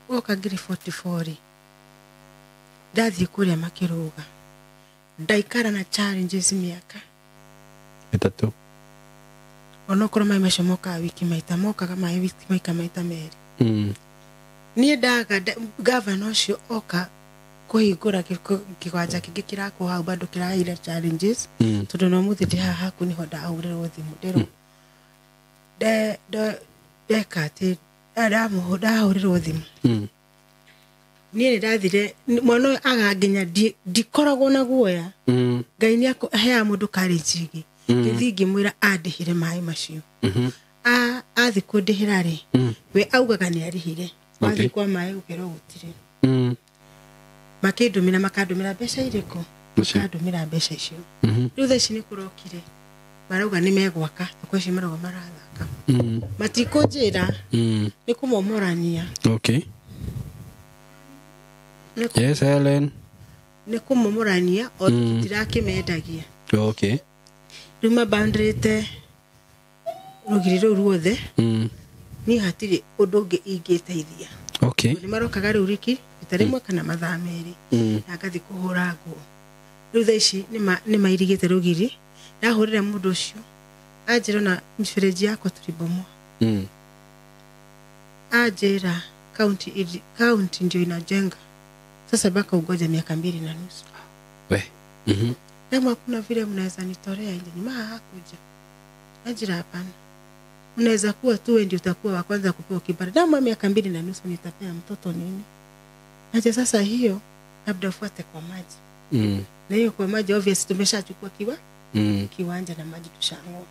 woka 1044 rĩ, ndathiĩ kũrĩa makĩrũga. Ndaikara na challenges mĩaka 3. Onokorwo maĩ macio mokaga wiki maita, mokaga maĩ wiki maita maita merĩ. Niĩ ndaga gavana ũcio oka kũhingũra kĩwanja kĩngĩ kĩrakwo hau bado kĩraheire challenges, tondũ no mũthĩ ndĩ haha haku nĩho ndahũrĩrwo thimũ, ndĩrwo ndeka atĩ ndahũrĩrwo thimũ. Niĩ nĩ ndathire mwana ũyũ aganginya ndikoragwo na guoya. Ngai nĩ aheaga mũndũ courage ĩngĩ. Ngĩthiĩ ngĩmwĩra andĩhĩre maĩ macio. Athiĩ kũndĩhĩra rĩ, we augaga nĩ arĩhire. Wathiĩ kwa maĩ gũkerwo gũtirĩ. Makĩndũmĩra, makandũmĩra mbeca irĩkũ? Makandũmĩra mbeca icio. Rĩu thaa ici nĩ kũrokire, marauga nĩ megwaka, thikũ ici marauga marathaka. Matikũnjĩra, nĩ kũmomorania. Okay. Yes, Helen. Nĩ kũmomorania, o tũtirakĩmendagia. Okay. Rĩu mabandĩrĩte rũgiri rũu ruothe. Niĩ hatirĩ ũndũ ũngĩ ingĩteithia. Okay. Nĩ marokaga rĩu riki rita rĩmwe kana mathaa merĩ, na ngathiĩ kũhũra nguo. Rĩu thaa ici nĩ mairigĩte rũgiri. Ndahũrĩra mũndũ ũcio, anjĩra ona mĩbereji yakwa tũribomoa. Anjĩra county ndio inajenga. Sasa baka ugoja miaka 2.5. We. Kama kuna vile mnaweza nitolea nje, ni maha hakuja. Najira hapana. Unaweza kuwa tu wewe ndio utakuwa wa kwanza kupewa kibali. Kama miaka 2.5 nitapea mtoto nini? Naje sasa hiyo labda ufuate kwa maji. Na hiyo kwa maji obviously tumeshachukua kiwanja na maji tushangoa.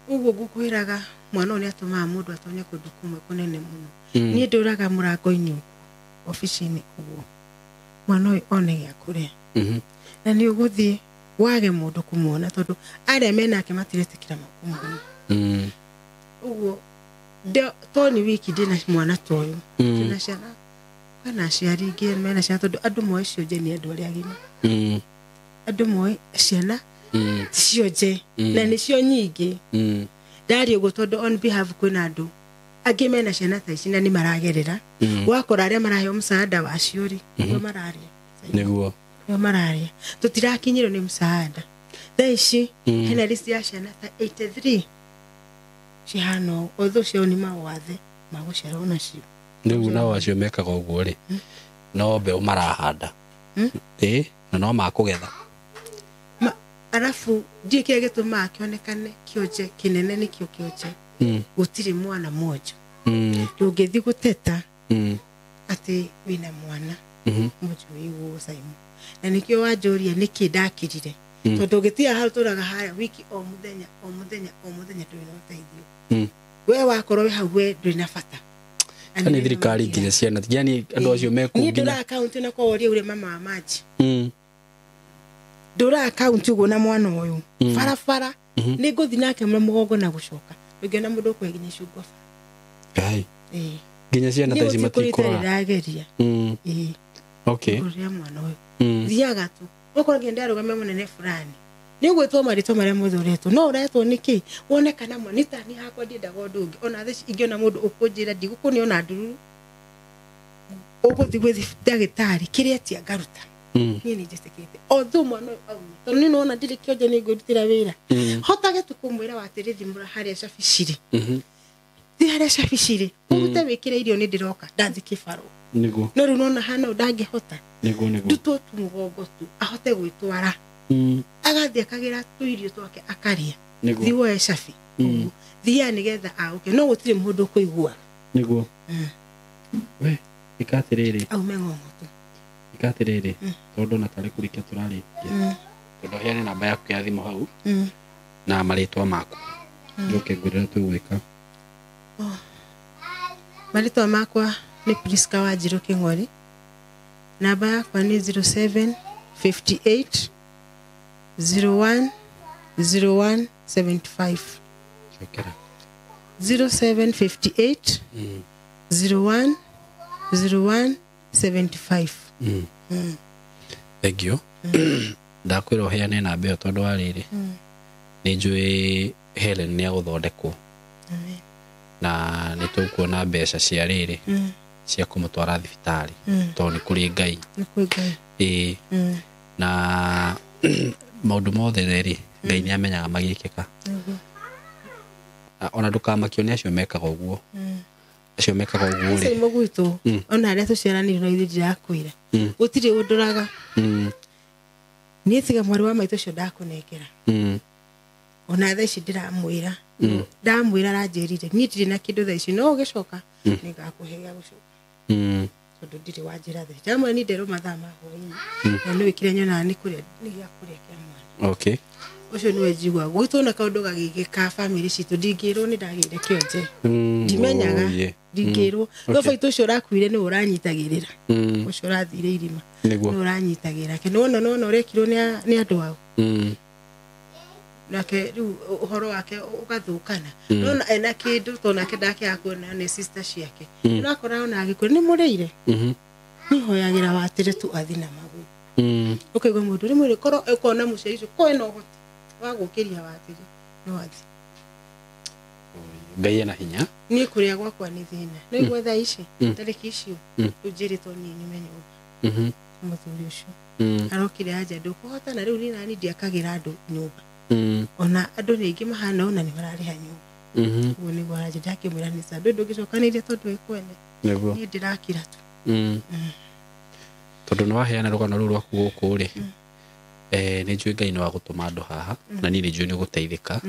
Uguo ngukwiraga mwana ũyũ nĩatũmaga mũndũ atonye kũndũ kũmwe kũnene mũno. Niĩ ndũraga mũrango-inĩ ũguo, obici-inĩ ũguo, mwana ũyũ one gĩa kũrĩa. Na nĩ ũgũthiĩ wage mũndũ kũmuona tondũ arĩa menake matiretĩkĩra kũmuona. Ũguo to nĩ wiki ndĩna mwana ta ũyũ. Ndĩna ciana, kwĩna aciari ingĩ mena ciana tondũ andũ moĩ cionje nĩ andũ arĩa agima. Andũ moĩ ciana ti cionje, na nĩcio nyingĩ. Ndaria ũguo tondũ on behalf kwĩna andũ angĩ mena ciana ta ici na nĩ maragerera. Wakora arĩa maraheo msaada wacio rĩ, nĩo mararia. Nĩguo. Nĩo mararia. Tũtirakinyĩrwo nĩ msaada. Thaa ici hena list ya ciana ta 83 cihana ũũ, although ciao nĩ mawathe ma gũciarwo nacio. Rĩu nao acio mekaga ũguo rĩ, no mbeũ marahanda. Na no makũgetha. Arabu ndiĩ kĩrĩa gĩtũmaga kĩonekane kĩonje kĩnene nĩkĩo kĩonje. Gũtirĩ mwana mwonjo. Ndũngĩthiĩ gũteta atĩ wĩna mwana mwonjo wĩ Simon. Na nĩkĩo wanjũria nĩkĩ ndakirire. Tondũ ũngĩtiga hau tũraga harĩa wiki o mũthenya o mũthenya o mũthenya ndũrĩ na ũteithio. We wakorwo wĩ hau we ndũrĩ na bata. Nĩ thirikari nginya ciana, yani andũ acio mekũu Niĩ nginya. ndũraga kaunti na kwa woria ũrĩa mama wa maji. Ndũraga kaunti ũguo na mwana ũyũ. Barabara nĩ ngũthiĩ nake na mũgongo na gũcoka. Ndũngĩona mũndũ ũkwenginya icungwa bara. Ngai. Nginya ciana ta ici Niĩ gũtirĩ matikũraga. ndĩrageria. Ĩĩ. Okay. Igũrũ rĩa mwana ũyũ. Thiaga tu. Okorwo nginya ndĩarũgamia mũnene fulani. Nĩ ũgwĩtwo marĩtwa marĩa mothe ũretwo. No ũretwo nĩkĩ? Wone kana mwana nĩ ta niĩ hakwa ndiendaga ũndũ ũngĩ. Ona thaa ici ingĩona mũndũ ũkũnjĩra ndigũkũnĩ ona ndururu. Ũgũthiĩ gwĩ ndagĩtarĩ kĩrĩa etia ngaruta. Niĩ nĩ njĩtĩkĩte. Although mwana ũyũ aume. Tondũ niĩ nĩwona ndirĩ kĩonje nĩ ngwĩrutĩra wĩra. Hotage tu kũmwĩra watĩrĩ thimũra harĩa cabi cirĩ. Thiĩ harĩa cabi cirĩ. Ũrute wĩkĩre irio nĩ ndĩroka. Ndathiĩ kĩbarũa. Nĩguo. No rĩu nona hana ũũ ndangĩhota. Nĩguo nĩguo. Ndutwo tu mũgongo tu ahote gwĩtwara. Agathiĩ akagĩra tũirio twake akarĩa. Nĩguo. Thiĩ woe cabi. Thiaga nĩgetha aũke. No gũtirĩ mũndũ ũkũigua. Nĩguo. We, ĩka atĩrĩrĩ. Aume ng'ong'o tu. Ĩka atĩrĩrĩ. Tondũ na tarĩ kũrĩkia tũrarĩkia. Tondũ heane namba yaku ya thimũ hau. Na marĩtwa maku. Njoke ngwĩre tũgwĩka. Marĩtwa makwa nĩ Priska Wanjirũ Kĩng'ori. Namba yakwa nĩ 07 58 01 01 75. Cokera. 07 58 01 01 75. Thank you. Ndakwĩra ũheane namba ĩyo tondũ wa rĩrĩ. Nĩ njũĩ Helen nĩ agũthondekwo. Na nĩ tũkuona mbeca cia rĩrĩ. Cia kũmũtwara thibitarĩ. Tondũ nĩ kũrĩ Ngai. Nĩ kwĩ Ngai. Ĩĩ. Na maũndũ mothe rĩ, Ngai nĩ amenyaga magĩkĩka. Ona ndũkamakio nĩ acio mekaga ũguo. Acio mekaga ũguo rĩ. Acio gwitũ ona arĩa tũciaranĩirwo na ithuĩ ndirakwĩra. Gũtirĩ ũndũraga. Niĩ tiga mwarĩ wa maitũ ũcio ndakũnengera. Ona thaa ici ndĩramwĩra. Ndamwĩra aranjĩrire niĩ ndirĩ na kĩndũ thaa ici no ũgĩcoka nĩngakũhe gĩa gũcoka. Tondũ ndirĩ wanjĩra thaa ici. Ndamwĩra niĩ nderwo mathaa ma hwaĩ-inĩ. Na nĩwe kĩrĩa nyonaga nĩ kũrĩa nĩ gĩa kũrĩa kĩa mwana. Okay. Ũcio nĩwe njiguaga. Gwitũ ona kaũndũ gagĩkĩka bamĩrĩ citũ ndingĩrwo nĩ ndagĩire kĩonje. Ndimenyaga. Ndingĩrwo. No baitũ ũcio ũrakuire nĩwe ũranyitagĩrĩra. Ũcio ũrathire irima. Nĩguo. Nĩwe ũranyitagĩrĩra. Ke nĩwona nĩwona ũrekirwo nĩ andũ ao. Nake rĩu ũhoro wake ũgathũkana. Nona ena kĩndũ tondũ nake ndakĩaga kuona nĩ sister ciake. Ũrakora ona agĩkwĩra nĩ mũrĩire. Nĩhoyagĩra watĩre tu athi na magũrũ. Ũkaigua mũndũ rĩmwe korwo ũkona mũciari ũcio ko ena ũhoti wa gũkĩria watĩre no athi. Ngai ena hinya. Niĩ kũrĩa gwakwa nĩ thĩna. No igua thaa ici tarĩki icio rĩu njĩrĩtwo niĩ nyume nyũmba. Mũthuri ũcio arokire anja ndũkũhota na rĩu niĩ nani ndiakagĩra andũ nyũmba. Ona andũ nĩ aingĩ mahana ona nĩ mararĩha nyũmba. Ũguo nĩguo aranjĩra ndakĩmwĩra nĩ sawa. Ndũngĩcokanĩria tondũ wĩ kwene. Nĩguo. Niĩ ndĩrakira tu. Tondũ nĩ waheana rũgano rũu rwaku gũkũ rĩ. Nĩ njũĩ Ngai nĩ wa gũtũma andũ haha na niĩ nĩ njũĩ nĩ gũteithĩka.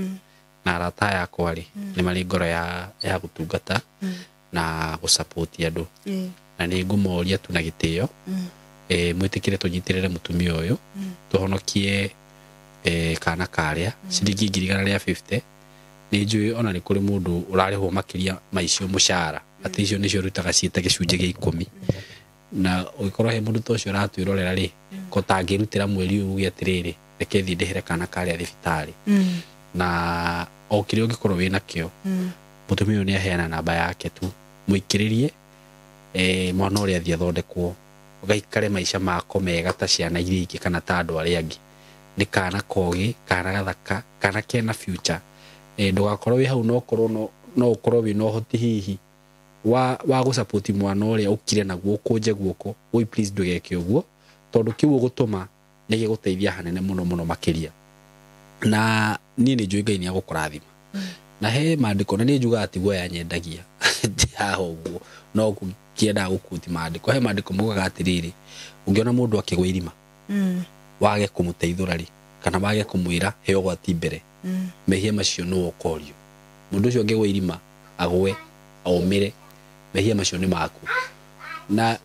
Na arata aya akwa rĩ nĩ marĩ ngoro ya gũtungata na gũsupport andũ. Na nĩ ngũmoria tu na gĩtĩo. Mwĩtĩkĩre tũnyitĩrĩre mũtumia ũyũ tũhonokie kana karĩa ciringi 150,000. Nĩ njũĩ ona nĩ kũrĩ mũndũ ũrarĩhwo makĩria ma icio mũcara atĩ icio nĩcio ũrutaga ciĩta gĩcunjĩ gĩa 10. Na ũngĩkorwo he mũndũ ta ũcio ũratwĩrorera rĩ ko tangĩrutĩra mweri ũyũ uge atĩrĩrĩ reke thiĩ ndĩhĩre kana karĩa thibitarĩ. Na o kĩrĩa ũngĩkorwo wĩnakĩo mũtumia ũyũ nĩ aheana namba yake tu mũikĩrĩrie mwana ũrĩa athiĩ athondekwo gaikare maica mako mega ta ciana iria ingĩ kana ta andũ arĩa angĩ. Nĩ kana kogĩ, kana gathaka, kana kena future. Ndũgakorwo wĩ hau no ũkorwo no ũkorwo wĩna ũhoti hihi wa gũsupport mwana ũrĩa ũkire naguo ũkũnje guoko. Oi please ndũgeke ũguo tondũ kĩu ũgũtũma nĩ gĩgũteithia hanene mũno mũno makĩria. Na niĩ nĩ njũĩ Ngai nĩ agũkũrathima. Na he maandĩko na niĩ njugaga ti guoya nyendagia haha ũguo no kĩendaga gũkuti maandĩko. He maandĩko maugaga atĩrĩrĩ ũngĩona mũndũ akĩgwa irima wage kũmũteithũra rĩ kana wage kũmwĩra he ũgwati mbere mehia macio nĩwe ũkorio. Mũndũ ũcio angĩgwa irima agwe aũmĩre mehia macio nĩ maku. Na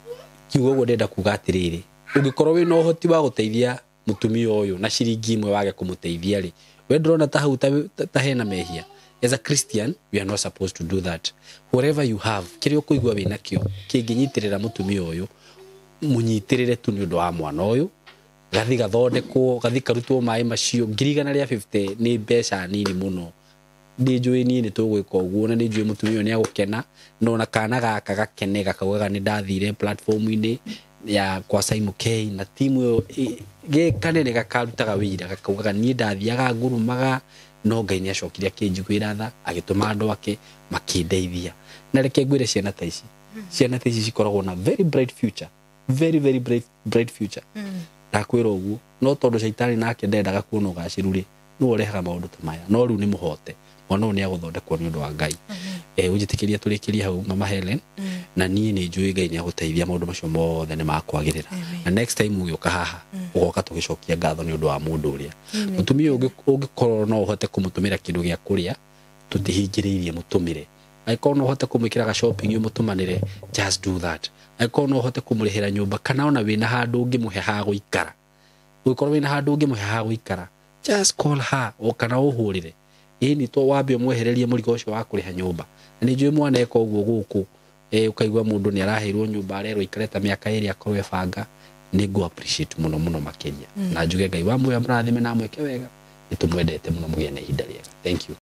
kiugo ũguo ndĩrenda kuga atĩrĩrĩ ũngĩkorwo wĩna ũhoti wa gũteithia mũtumia ũyũ na ciringi ĩmwe wage kũmũteithia rĩ we ndũrona ta hau ta hena mehia. As a Christian we are not supposed to do that. Whatever you have kĩrĩa ũkũigua wĩnakĩo kĩngĩnyitĩrĩra mũtumia ũyũ mũnyitĩrĩre tu nĩ ũndũ wa mwana ũyũ gathi gathondekwo gathi karutwo maĩ macio 150,000 nĩ mbeca nini mũno. Nĩ njũĩ niĩ nĩ tũgwĩka ũguo, na nĩ njũĩ mũtumia ũyũ nĩ agũkena, na ona kana gaka gakene gakaugaga nĩ ndathire platform-inĩ ya kwa Simon K na timu ĩyo gĩ kanene gakarutaga wĩira, gakaugaga niĩ ndathiaga ngurumaga, no Ngai nĩ acokire akĩnjiguĩra tha, agĩtũma andũ ake makĩndeithia. Na reke ngwĩre, ciana ta ici cikoragwo na very bright future, very very bright, bright future. Ndakwĩra ũguo, no tondũ caitani nake ndendaga kuona ũgacĩru rĩ, nĩwe ũrehaga maũndũ ta maya. No rĩu nĩ mũhote, mwana ũyũ nĩ agũthondekwo nĩ ũndũ wa Ngai. Ũnjĩtĩkĩria tũrĩkĩrie hau, Mama Helen, na niĩ nĩ njũĩ Ngai nĩ agũteithia, maũndũ macio mothe nĩ makwagĩrĩra, na next time ũgĩũka haha ũgoka tũgĩcokia ngatho nĩ ũndũ wa mũndũ ũrĩa mũtumia ũyũ. Ũngĩkorwo no ũhote kũmũtũmĩra kĩndũ gĩa kũrĩa, tũtihingĩrĩirie, mũtũmĩre. Angĩkorwo no ũhote kũmwĩkĩra ga shopping ũmũtũmanĩre, just do that. Angĩkorwo no ũhote kũmũrĩhĩra nyũmba, kana ona wĩna handũ ũngĩmũhe ha gũikara, ũngĩkorwo wĩna handũ ũngĩmũhe ha gũikara, just call her o kana ũhũrĩre ĩni, to wambe ũmwehererie mũrigo ũcio wa kũrĩha nyũmba. Na nĩ njũĩ mwana eka ũguo gũkũ, ũkaigua mũndũ nĩ araheirwo nyũmba, arerwo ikare ta mĩaka 2 akorwo ebanga. Nĩ ngũ appreciate mũno mũno makĩria, na njuge Ngai wa muoyo amũrathime na amwĩke wega. Nĩ tũmwendete mũno, mũgĩe na ihinda rĩega. Thank you.